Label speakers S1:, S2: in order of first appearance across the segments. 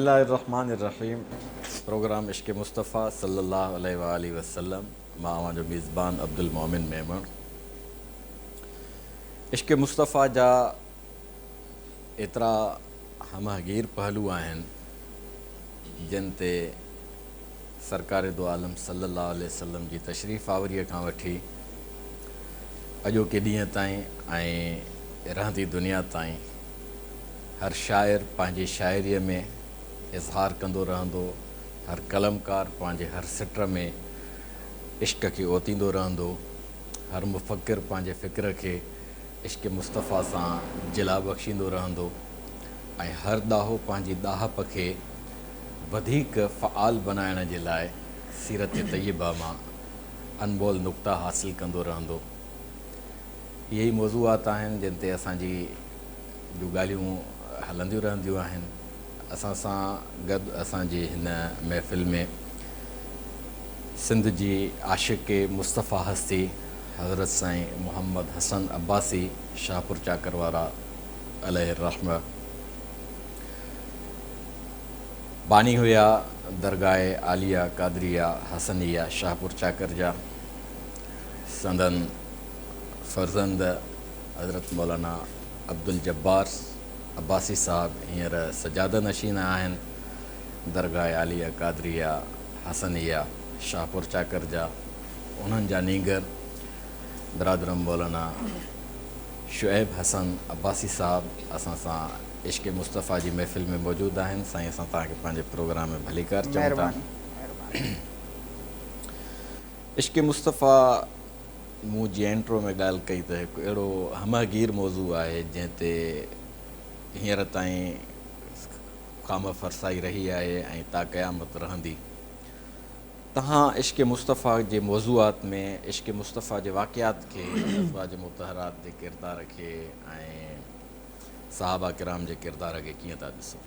S1: الله الرحمٰن الرحيم پروگرام عشق مصطفيٰ صلي الله عليه واٰله وسلم مان اوهان جو ميزبان عبدالمومن ميمڻ عشق مصطفيٰ جا ايترا همه گير پهلو آهن جن تي سرڪار دو عالم صلي الله عليه وسلم جي تشريف آوريء کان وٺي اڄوڪي ڏينهن تائين ۽ رهندي دنيا تائين هر شاعر پنهنجي شاعريء ۾ اظهار ڪندو رهندو، هر قلمڪار پنهنجي هر سٽ ۾ عشق کي اوتيندو رهندو، هر مفڪر پنهنجي فڪر کي عشق مصطفيٰ سان جلا بخشيندو رهندو ۽ هر ڏاهو پنهنجي ڏاهپ کي وڌيڪ فعال بنائڻ جي لاء سيرت طيبه مان انمول نقطا حاصل ڪندو رهندو. اهي ئي موضوعات آهن جن تي اسان جي جون ڳالهيون هلنديون رهنديون آهن. اسان سان گڏ اسان جي هن محفل ۾ سنڌ جي عاشق مصطفيٰ هستي حضرت سائين محمد حسن عباسي شاهپور چاڪر وارا عليه الرحمة باني هيا درگاهه عاليه قادريه حسنيه شاهپور چاڪر جا سندن فرزند حضرت مولانا عبدالجبار عباسي صاحب هينئر سجاده نشين آهن درگاهه عاليه قادريه حسنيه شاهپور چاڪر جا انهن جا نينگر برادرم مولانا شعيب حسن عباسي صاحب اسان سان عشق مصطفيٰ جي محفل ۾ موجود آهن. سائين اسان توهان کي پنهنجي پروگرام ۾ ڀليڪار چئون ٿا.
S2: مهرباني مهرباني.
S1: عشق مصطفيٰ مون جيئن انٽرو ۾ ڳالهه ڪئي ته هڪ اهڙو همه گير موضوع آهي جنهن تي هينئر تائين خامه فرسائي رهي آهي ۽ تا قيامت رهندي. توهان عشق مصطفيٰ جي موضوعات ۾ عشق مصطفيٰ جي واقعات کي، ازواج مطهرات جي ڪردار کي ۽ صحابه ڪرام جي ڪردار کي ڪيئن ٿا ڏسو؟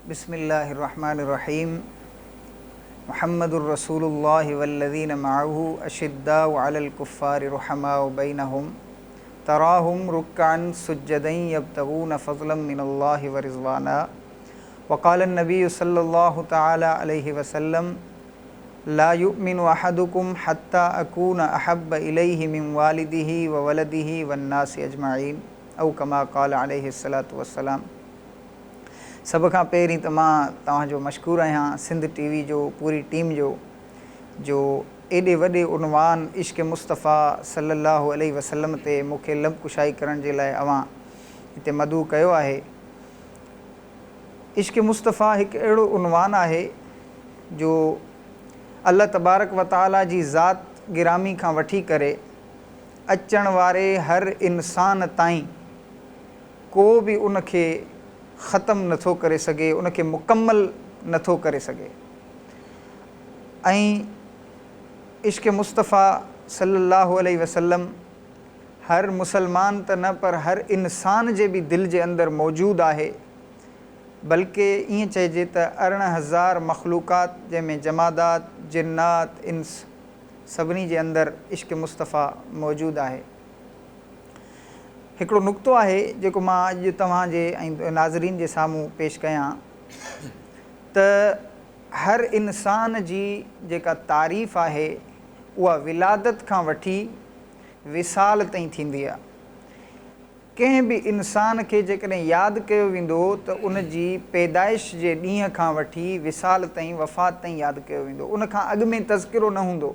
S2: بسم الله الرحمٰن الرحيم محمد رسول الله والذين معه اشداء علي الڪفار رحماء بينهم تراهم رڪعا سجدا يبتغون فضلا من الله ورضوانا وقال النبي صلي الله تعالي عليه وسلم لا يؤمن احدكم حتي اڪون احب اليه من والده وولده والناس اجمعين او ڪما قال عليه الصلوة والسلام سڀ کان پهرين ته مان توهان جو مشڪور آهيان سنڌ ٽي وي جو پوري ٽيم جو جو ايڏي وڏي عنوان عشق مصطفيٰ صلي الله عليه وسلم تي مون کي لب ڪشائي ڪرڻ جي لاء اوهان هتي مدعو ڪيو آهي. عشق مصطفيٰ هڪ اهڙو عنوان آهي جو الله تبارڪ و تعاليٰ جي ذات گرامي کان وٺي ڪري اچڻ واري هر انسان تائين ڪو به ان کي ختم نه ٿو ڪري سگهي، ان کي مڪمل نه ٿو ڪري سگهي ۽ عشق مصطفيٰ صلي الله عليه وسلم هر مسلمان ته نه پر هر انسان جي به دل جي اندر موجود آهي بلڪه ائين چئجي ته 18,000 مخلوقات جنهن ۾ جمادات، جنات، انس سڀني جي اندر عشق مصطفيٰ موجود آهي. هڪڙو نقطو آهي جيڪو مان اڄ توهان جي ۽ ناظرين جي سامهون پيش ڪيان ته هر انسان جي جيڪا تعريف آهي اها ولادت کان وٺي وصال تائين ٿيندي آ. ڪنهن به انسان کي جيڪڏهن ياد ڪيو ويندو ته ان جي پيدائش جي ڏينهن کان وٺي وصال تائين، وفات تائين ياد ڪيو ويندو. ان کان اڳ ۾ تذڪرو نه هوندو.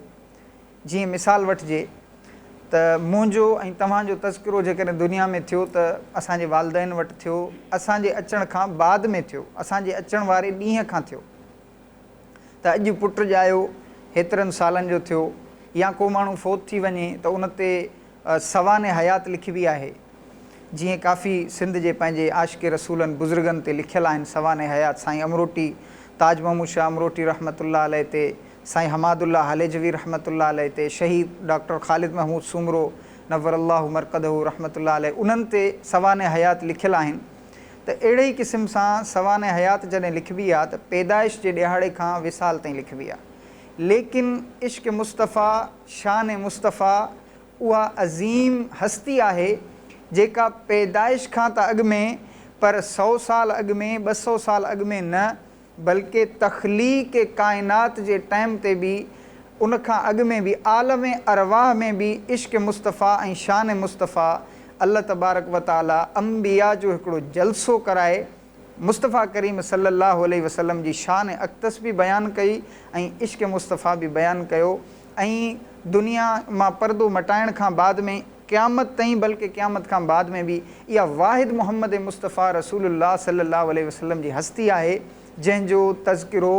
S2: جيئن مثال وٺجي ته منهنجو ۽ توهان جو تذڪرو جيڪڏهن دنيا ۾ ٿيو ته اسان جي والدين وٽ ٿيو، اسان جي اچڻ کان بعد ۾ ٿيو، اسان جي اچڻ واري ڏينهن کان ٿيو. ته اڄ پٽ ڄايو، هيترن سالن جو ٿيو يا ڪو ماڻهو فوت ٿي وڃي ته ان تي سوانح حيات لکبي آهي، جيئن ڪافي سنڌ جي پنهنجي عاشق رسولن بزرگن تي لکيل آهن سوانح حيات سائين امروٽي تاج محمود شاهه امروٽي رحمة الله عليه تي، سائين حماد الله هاليجوي رحمة الله عليه تي، شهيد ڊاڪٽر خالد محمود سومرو نور الله مرقده رحمة الله عليه انهن تي سوانح حيات لکيل آهن. ته اهڙي ئي قسم سان سوانح حيات جڏهن لکبي آ ته پيدائش جي ڏهاڙي کان وصال تائين لکبي آ. ليڪن عشق مصطفيٰ، شان مصطفيٰ اها عظيم هستي آهي جيڪا پيدائش کان ته اڳ ۾ پر سئو سال اڳ ۾، 200 سال اڳ ۾ نه، بلڪه تخليق ڪائنات جي ٽائيم تي به ان کان اڳ ۾ به عالم ارواح ۾ به عشق مصطفيٰ ۽ شان مصطفيٰ الله تبارڪ و تعاليٰ انبياء جو هڪڙو جلسو ڪرائي مصطفيٰ ڪريم صلّي اللّٰه عليه وسلّم جي شان اقدس به بيان ڪئي ۽ عشق مصطفيٰ به بيان ڪيو ۽ دنيا مان پردو مٽائڻ کان بعد ۾ قيامت تائين بلڪه قيامت کان بعد ۾ به اها واحد محمد مصطفيٰ رسول الله صلّي اللّٰه عليه وسلّم جي هستي آهي جنهن جو تذڪرو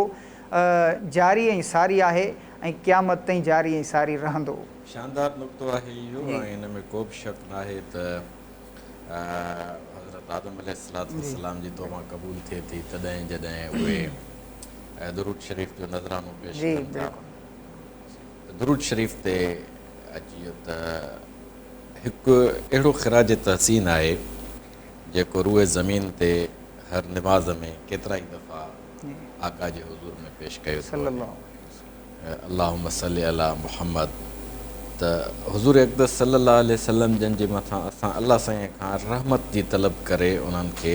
S2: جاري ۽ ساري آهي ۽ قيامت تائين جاري ۽ ساري رهندو.
S1: شاندار نقطو آهي اهو ۽ ان ۾ ڪو به شڪ ناهي ته حضرت آدم عليه الصلوة والسلام جي توبه قبول ٿئي ٿي تڏهن جڏهن اهي درود شريف جو نذرانو پيش ڪن ٿا. درود شريف تي اچي ويو ته هڪ اهڙو خراج تحسين آهي جيڪو روء زمين تي هر نماز ۾ ڪيترائي دفعا آقا جي حضور ۾ پيش ڪيو ٿو وڃي اللهم صل علي محمد ته حضور اقدس صلي الله عليه وسلم جن جي مٿان اسان الله سائين کان رحمت جي طلب ڪري انهن کي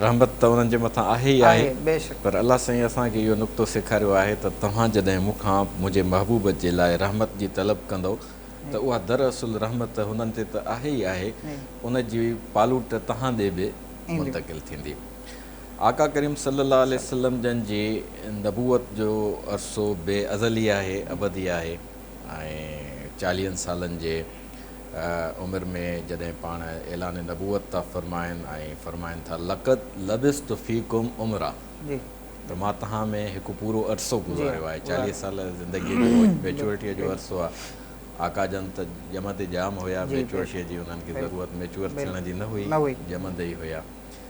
S1: رحمت ته انهن جي مٿان آهي ئي آهي پر الله سائين اسان کي اهو نقطو سيکاريو آهي ته توهان جڏهن مون کان منهنجي محبوب جي لاء رحمت جي طلب ڪندؤ ته اها دراصل رحمت هنن تي ته آهي ئي آهي ان جي پالوٽ توهان ڏي به منتقل ٿيندي. آقا ڪريم صلي الله عليه وسلم جن جي نبوت جو عرصو به ازلي آهي، ابدي آهي ۽ چاليهن سالن جي عمر ۾ جڏهن پاڻ اعلان نبوت ٿا فرمائن ۽ فرمائن ٿا لقد لبثت فيڪم عمرا ته مان توهان ۾ هڪ پورو عرصو گذاريو آهي، 40 سال زندگيء جو ميچوئرٽيء جو عرصو آهي. آقا جن ته ڄمندي ڄام هيا، ميچوئرٽيء جي انهن کي ضرورت ميچوئر ٿيڻ جي نه هئي، ڄمندي ئي هيا.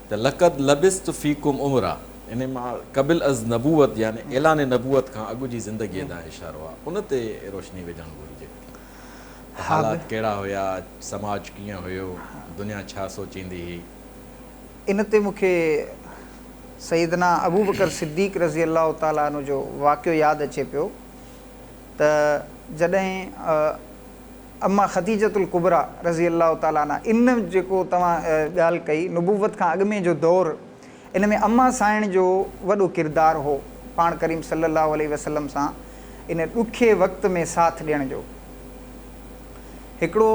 S1: ته لقد لبثت فيڪم عمرا انهي مان قبل از نبوت يعني اعلان نبوت کان اڳ جي زندگيء ڏانهن اشارو آهي، ان تي روشني وجهڻ گهرجي ته حالات ڪهڙا هيا، سماج ڪيئن هيو، دنيا ڇا سوچيندي هئي.
S2: ان تي مون کي سيدنا ابوبڪر صديق رضي الله تعالٰي عنه جو واقعو ياد اچي پيو ته جڏهن اما خديجة الڪبريٰ رضي الله تعالٰي عنها ان جيڪو توهان ڳالهه ڪئي نبوت کان اڳ ۾ جو دور ان ۾ اما سائڻ جو وڏو ڪردار هو پاڻ ڪريم صلي الله عليه وسلم سان ان ڏکي وقت ۾ ساٿ ڏيڻ جو هڪڙو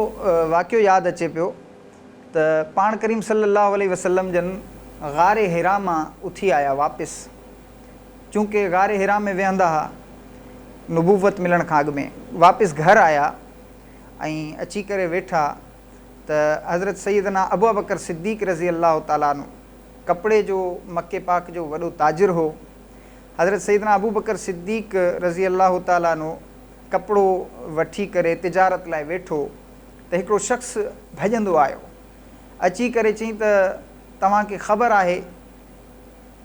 S2: واقعو ياد اچي پيو ته پاڻ ڪريم صلي الله عليه وسلم جن غار حرا مان اٿي آيا واپس چونڪه غار حرا ۾ ويهندا ها نبوت ملڻ کان اڳ ۾ واپس گهر آيا ۽ اچي ڪري ويٺا ته حضرت سيدنا ابوبڪر صديق رضي الله تعالٰي عنه ڪپڙي جو مڪي پاڪ جو وڏو تاجر هو حضرت سيدنا ابوبڪر صديق رضي الله تعالٰي عنه ڪپڙو وٺي ڪري تجارت لاء ويٺو ته هڪڙو شخص ڀڄندو آيو اچي ڪري چئين ته توهان کي خبر آهي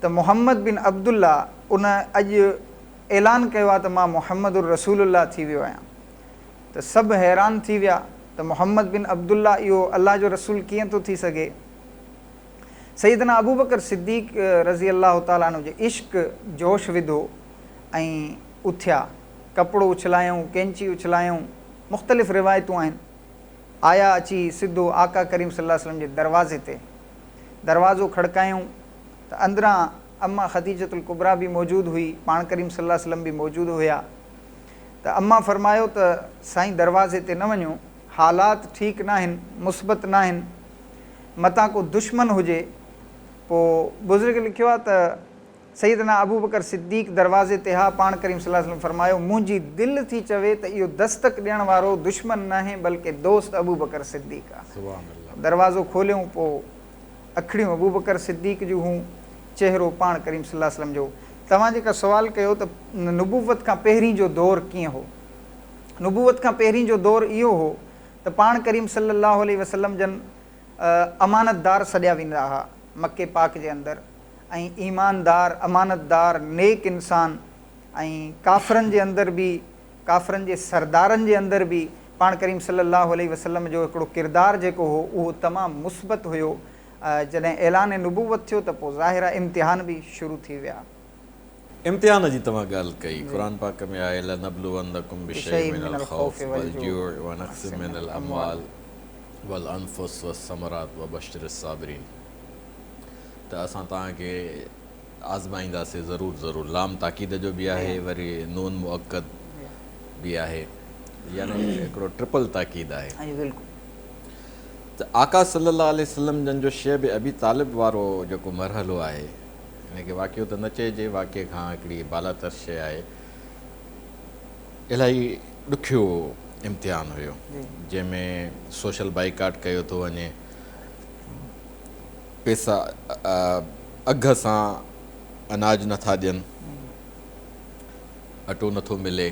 S2: ته محمد بن عبدالله ان اڄ اعلان ڪيو آهي ته مان محمد الرسول الله ٿي ويو آهيان ته سڀ حيران ٿي ويا ته محمد بن عبدالله اهو الله جو رسول ڪيئن ٿو ٿي سگهي؟ سيدنا ابوبڪر صديق رضي الله تعالٰي عنه جي عشق جوش وڌو ۽ اٿيا، ڪپڙو اڇلايائون، قينچي اڇلايائون، مختلف روايتون آهن، آيا اچي سڌو آقا ڪريم صلي الله عليه وسلم جي دروازي تي، دروازو کڙڪايائون ته اندران اما خديجة الڪبريٰ به موجود هئي، پاڻ ڪريم صلي الله عليه وسلم به موجود هيا ته اما فرمايو ته سائين دروازي تي نه وڃو، حالات ٺيڪ ناهن، مثبت ناهن، متان ڪو دشمن هجي، پوء بزرگ لکيو آهي ته سيدنا ابوبڪر صديق دروازي تي ها، پاڻ ڪريم صلي الله عليه وسلم فرمايو، منهنجي دل ٿي چوي ته اهو دستڪ ڏيڻ وارو دشمن ناهي بلڪه دوست ابوبڪر صديق آهي. دروازو کوليائون پوء اکڙيون ابوبڪر صديق جون هون، چهرو پاڻ ڪريم صلي الله عليه وسلم جو. توهان جيڪا سوال ڪيو ته نبوت کان پهرين جو دور ڪيئن هو؟ نبوت کان پهرين جو دور اهو هو ته پاڻ ڪريم صلي الله عليه وسلم جن امانتدار سڏيا ويندا ها مڪي پاڪ جي اندر ۽ ايماندار، امانتدار، نيڪ انسان ۽ ڪافرن جي اندر به ڪافرن جي سردارن جي اندر به پاڻ ڪريم صلي الله عليه وسلم جو هڪڙو ڪردار جيڪو هو اهو تمام مثبت هيو جڏهن اعلان نبوت ٿيو ته پوء ظاهر آهي امتحان به شروع ٿي ويا.
S1: امتحان جي توهان ڳالهه ڪئي، قرآن پاڪ ۾ آهي لنبلونڪم بشيء من الخوف والجوع ونقص من الاموال والانفس والثمرات وبشر الصابرين ته اسان توهان کي. آزمائينداسين ضرور ضرور لام تاڪيد جو به آهي وري نون مؤڪد به آهي يعني هڪڙو ٽرپل تاڪيد آهي.
S2: جي بلڪل.
S1: ته آقا صلي الله عليه وسلم جن جو شعب ابي طالب وارو جيڪو مرحلو آهي ان کي واقعو ته نه چئجي واقعي کان هڪڙي بالاتر شيء آهي الاهي ڏکيو امتحان هيو جنهن ۾ سوشل بائيڪاٽ ڪيو ٿو وڃي پيسا اگهه سان اناج نٿا ڏين، اٽو نٿو ملي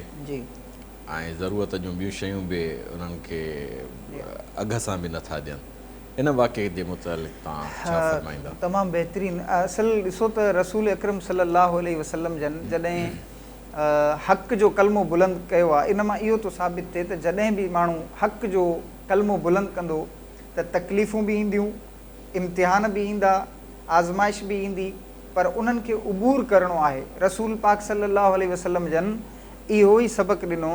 S1: ۽ ضرورت جون ٻيون شيون به انهن کي اگهه سان به نٿا ڏين. ان واقعي جي متعلق توهان ڇا فرمائيندا؟
S2: تمام بهترين. اصل ڏسو ته رسول اڪرم صلي الله عليه وسلم جن جڏهن حق جو ڪلمو بلند ڪيو آهي ان مان اهو ٿو ثابت ٿئي ته جڏهن به ماڻهو حق جو ڪلمو بلند ڪندو ته تڪليفون به اينديون، امتحان به ايندا، آزمائش به ايندي، پر انهن کي عبور ڪرڻو آهي. رسول پاڪ صلي الله عليه وسلم جن اهو ئي سبق ڏنو،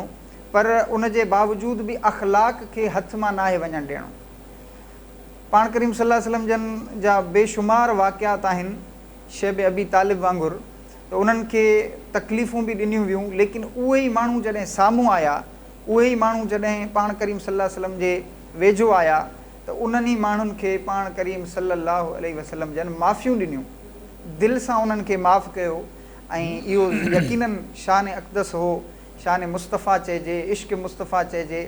S2: پر ان جي باوجود به اخلاق کي هٿ مان ناهي وڃڻ ڏيڻو. پاڻ ڪريم صلي الله عليه وسلم جن جا بيشمار واقعات آهن، شعب ابي طالب وانگر ته انهن کي تڪليفون به ڏنيون ويون، ليڪن اهي ئي ماڻهو جڏهن سامهون آيا، اهي ئي ماڻهو جڏهن پاڻ ڪريم صلي الله عليه وسلم جي ويجهو آيا ته انهن ئي ماڻهن کي پاڻ ڪريم صلّي اللّٰه عليه وسلّم جن معافيون ڏنيون، دل سان انهن کي معاف ڪيو ۽ اهو يقيناً شان اقدس هو، شان مصطفيٰ چئجي، عشق مصطفيٰ چئجي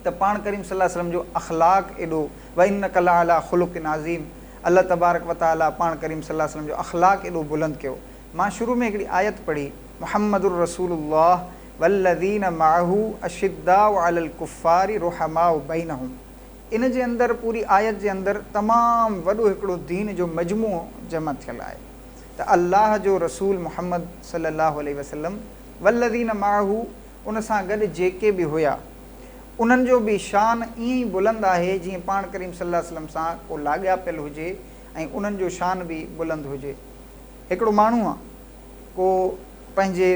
S2: ته پاڻ ڪريم صلّي اللّٰه عليه وسلّم جو اخلاق ايڏو وانک لعليٰ خلق عظيم الله تبارڪ وتعاليٰ پاڻ ڪريم صلّي اللّٰه عليه وسلّم جو اخلاق ايڏو بلند ڪيو. مان شروع ۾ هڪڙي آيت پڙهي، محمد رسول الله والذين معه اشداء علي الڪفار رحماء بينهم ان جي اندر پوري آيت جي اندر تمام وڏو هڪڙو دين جو مجموعو جمع ٿيل آهي ته الله جو رسول محمد صلي الله عليه وسلم والذين معه ان سان گڏ جيڪي به هيا انهن جو به شان ائين ئي بلند آهي جيئن پاڻ ڪريم صلي الله عليه وسلم سان ڪو لاڳاپيل هجي ۽ انهن جو شان به بلند هجي هڪڙو ماڻهو آ ڪو پنهنجي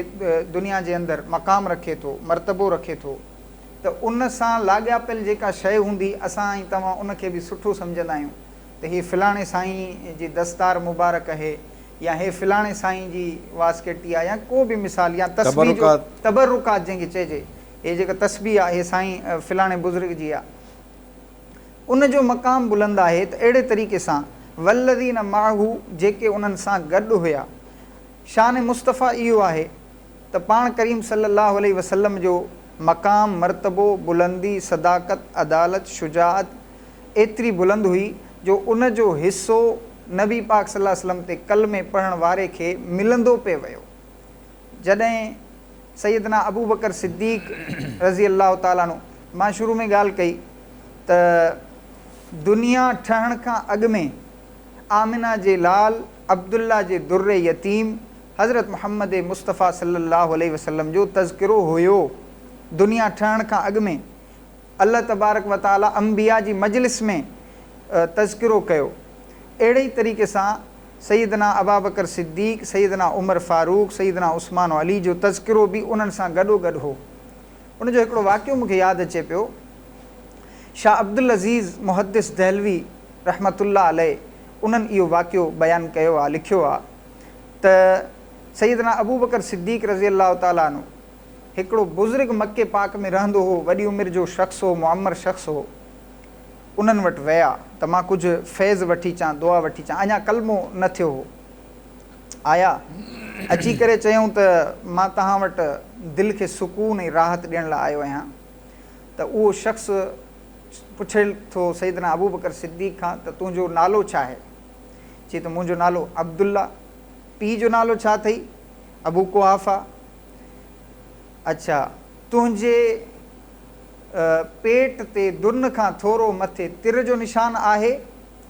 S2: دنيا جي اندر مقام رکي ٿو، مرتبو رکي ٿو ته ان سان لاڳاپيل جيڪا شيء هوندي اسان ۽ توهان ان کي به سٺو سمجهندا آهيون ته هي فلاڻي سائين جي دستار مبارڪ اهي يا هي فلاڻي سائين جي واسڪيٽي آهي يا ڪو به مثال يا تسبيح جو تبرڪات جنهن کي چئجي هي جيڪا تسبيح آهي هي سائين فلاڻي بزرگ جي آهي. ان جو مقام بلند آهي ته اهڙي طريقي سان والذين معه جيڪي انهن سان گڏ هيا. شان مصطفيٰ اهو آهي ته پاڻ ڪريم صلّي اللّٰه عليه وسلّم جو مقام، مرتبو، بلندي، صداقت، عدالت، شجاعت ايتري بلند هئي جو ان جو حصو نبي پاڪ صلّي اللّٰه عليه وسلّم تي ڪلمي پڙهڻ واري کي ملندو پئي ويو. جڏهن سيدنا ابوبڪر صديق رضي الله تعالٰي عنه مان شروع ۾ ڳالهه ڪئي ته دنيا ٺهڻ کان اڳ ۾ آمنه جي لال عبدالله جي در يتيم حضرت محمد مصطفيٰ صلي الله عليه وسلم جو تذڪرو هيو دنيا ٺهڻ کان اڳ ۾ الله تبارڪ و تعاليٰ انبياء جي مجلس ۾ تذڪرو ڪيو. اهڙي ئي طريقي سان سيدنا ابابڪر صديق، سيدنا عمر فاروق، سيدنا عثمان و علي جو تذڪرو به انهن سان گڏوگڏ هو. ان جو هڪڙو واقعو مون کي ياد اچي پيو. شاهه عبدالعزيز محدث دهلوي رحمة الله عليه انهن اهو واقعو بيان ڪيو آهي، لکيو آهي ته سيدنا ابوبڪر صديق رضي الله تعاليٰ عنه هڪڙو بزرگ مڪي پاڪ ۾ رهندو هو، وڏي عمر جو شخص هو، معمر شخص هو. انهن وٽ ويا ته مان ڪجهه فيض وٺي اچان، دعا وٺي اچان. اڃا ڪلمو نه ٿيو هو. آيا، اچي ڪري چيائون ته مان توهان وٽ دل کي سڪون ۽ راحت ڏيڻ لاء آيو آهيان. ته اهو شخص پڇي ٿو سيدنا ابوبڪر صديق کان ته تنهنجو نالو ڇا آهي؟ چي ته منهنجو نالو عبدالله. پيء جو نالو ڇا اٿئي؟ ابو قحافه. اڇا، تنهنجي پيٽ تي دن کان ٿورو مٿي تر جو نشان آهي؟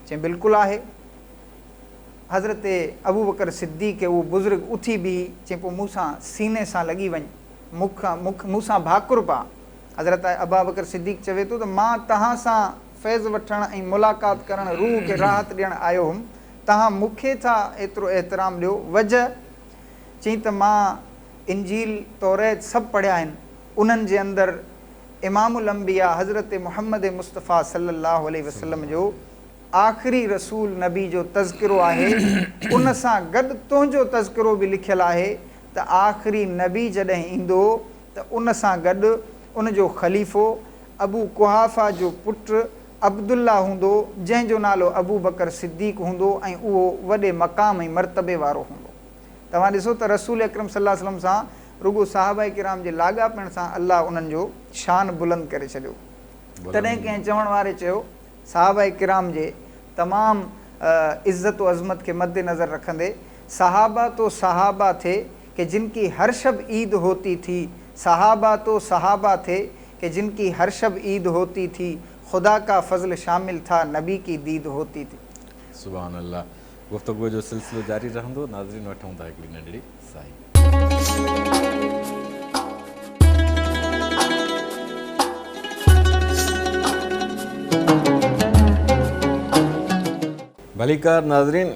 S2: چيائين، بلڪل آهي. حضرت ابوبڪر صديق کي اهو بزرگ اٿي بيهي چيائين، پوء مون سان سيني سان لڳي وڃ، مون سان ڀاڪر پاء. حضرت ابابڪر صديق چوي ٿو ته مان توهان سان فيض وٺڻ ۽ ملاقات ڪرڻ، روح کي راحت ڏيڻ آيو هوم، توهان مون کي ٿا ايترو احترام ڏيو، وجه؟ چيائين ته مان انجيل، توريت سڀ پڙهيا آهن، انهن جي اندر امام الانبياء حضرت محمد مصطفيٰ صلّي اللّٰه عليه وسلّم جو آخري رسول نبي جو تذڪرو آهي ان سان گڏ تنهنجو تذڪرو به لکيل آهي ته آخري نبي جڏهن ايندو ته ان سان گڏ ان جو خليفو ابو قحافه جو پٽ عبدالله هوندو جنهن جو نالو ابوبڪر صديق هوندو ۽ اهو وڏي مقام ۽ مرتبي وارو هوندو. توهان ڏسو ته رسول اڪرم صلي الله عليه وسلم سان رڳو صحابه ڪرام جي لاڳاپڻ سان الله انهن جو شان بلند ڪري ڇڏيو. تڏهن ڪنهن چوڻ واري چيو، صحابه ڪرام جي تمام عزت و عظمت کي مد نظر رکندي، صحابه تو صحابه ٿي ڪه جن ڪي هر شب عيد هوتي ٿي، صحابه تو صحابه ٿي ڪه جن ڪي هر شب عيد هوتي ٿي، خدا ڪا فضل شامل ٿا نبي ڪي ديد هوتي ٿي.
S1: سبحان الله گفتگو جو سلسلو جاري رهندو ناظرين وٺون ٿا هڪڙي ننڍڙي ساهي. ڀليڪار ناظرين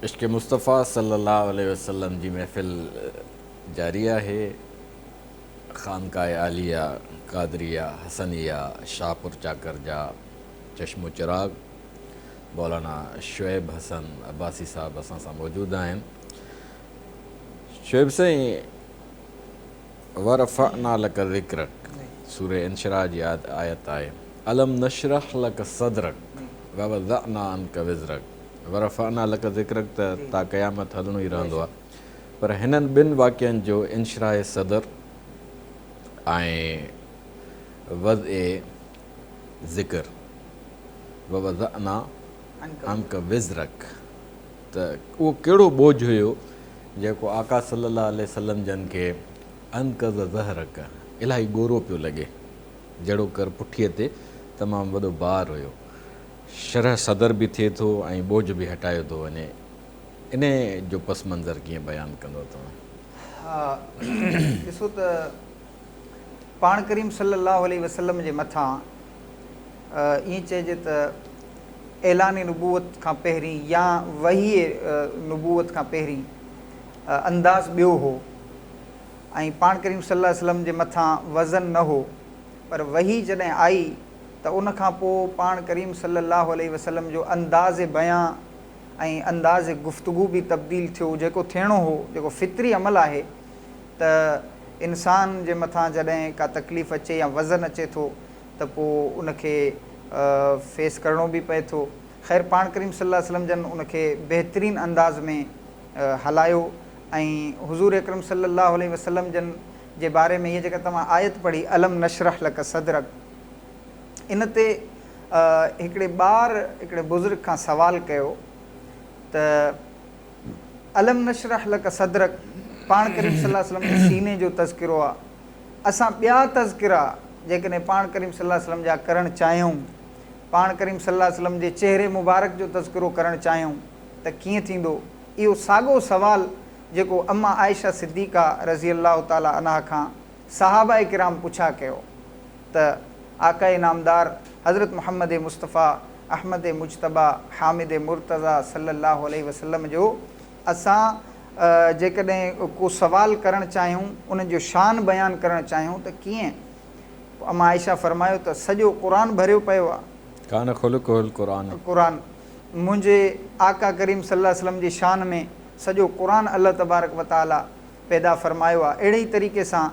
S1: عشق مصطفيٰ صلي الله عليه وسلم جي محفل جاري آهي خانقاه عاليه قادريه حسنيه شاهپور چاڪر جا چشم و چراغ مولانا شعيب حسن عباسي صاحب اسان سان موجود آهن. شعيب سائين ورفعنا لک ذڪرک سوره انشراح جي آيت آهي الم نشرح لک صدرک ووضعنا عنک وزرک ورفعنا لک ذڪرک ته تا قيامت هلڻو ئي رهندو آهي پر هنن ٻن واقعن جو انشراح صدر ۽ وضع ذڪر ووضعنا عنک وزرک ته اهو ڪهڙو ٻوجهه هيو جيڪو آقا صلي الله عليه وسلم جن کي انقض ظهرک الاهي ڳورو پيو لڳي جهڙوڪر پٺيء تي تمام وڏو بار هيو. شرح صدر به ٿئي ٿو ۽ ٻوجهه به هٽايو ٿو وڃي. انهيء جو پس منظر ڪيئن بيان ڪندؤ توهان؟
S2: ها ڏسو ته پاڻ ڪريم صلي الله عليه وسلم جي مٿان ائين چئجي ته اعلان نبوت کان پهرين يا وحي نبوت کان پهرين انداز ٻيو هو ۽ پاڻ ڪريم صلي الله عليه وسلم جي مٿان وزن نه هو پر وحي جڏهن آئي ته ان کان پوء پاڻ ڪريم صلي الله عليه وسلم جو انداز بيان ۽ انداز گفتگو به تبديل ٿيو جيڪو ٿيڻو هو جيڪو فطري عمل آهي ته انسان جي مٿان جڏهن ڪا تڪليف اچي يا وزن اچي ٿو ته پوء ان کي فيس ڪرڻو به پئي ٿو. خير پاڻ ڪريم صلي الله عليه وسلم جن ان کي بهترين انداز ۾ هلايو ۽ حضور اڪرم صلي الله عليه وسلم جن جي باري ۾ هيء جيڪا توهان آيت پڙهي الم نشرح لڪ صدرڪ ان تي هڪڙي ٻار هڪڙي بزرگ کان سوال ڪيو ته الم نشرح لڪ صدرڪ پاڻ ڪريم صلي الله عليه وسلم جي سيني جو تذڪرو آ اسان ٻيا تذڪرا جيڪڏهن پاڻ ڪريم صلي الله عليه وسلم جا ڪرڻ چاهيون، پاڻ ڪريم صلي الله عليه وسلم جي چهري مبارڪ جو تذڪرو ڪرڻ چاهيون ته ڪيئن ٿيندو؟ اهو ساڳو سوال جيڪو اما عائشه صديقه رضي الله تعالٰي عنها کان صحابه ڪرام پڇا ڪيو ته آقاء نامدار حضرت محمد مصطفيٰ احمد مجتبيٰ حامد مرتضيٰ صلي الله عليه وسلم جو اسان جيڪڏهن ڪو سوال ڪرڻ چاهيون، انهن جو شان بيان ڪرڻ چاهيون ته ڪيئن؟ پوء اما عائشه فرمايو ته سڄو قرآن ڀريو پيو آهي.
S1: ڪان خلقه القرآن.
S2: قرآن، منهنجي آقا ڪريم صلي الله عليه وسلم جي شان ۾ سڄو قرآن الله تبارڪ و تعالي پيدا فرمايو آهي. اهڙي ئي طريقي سان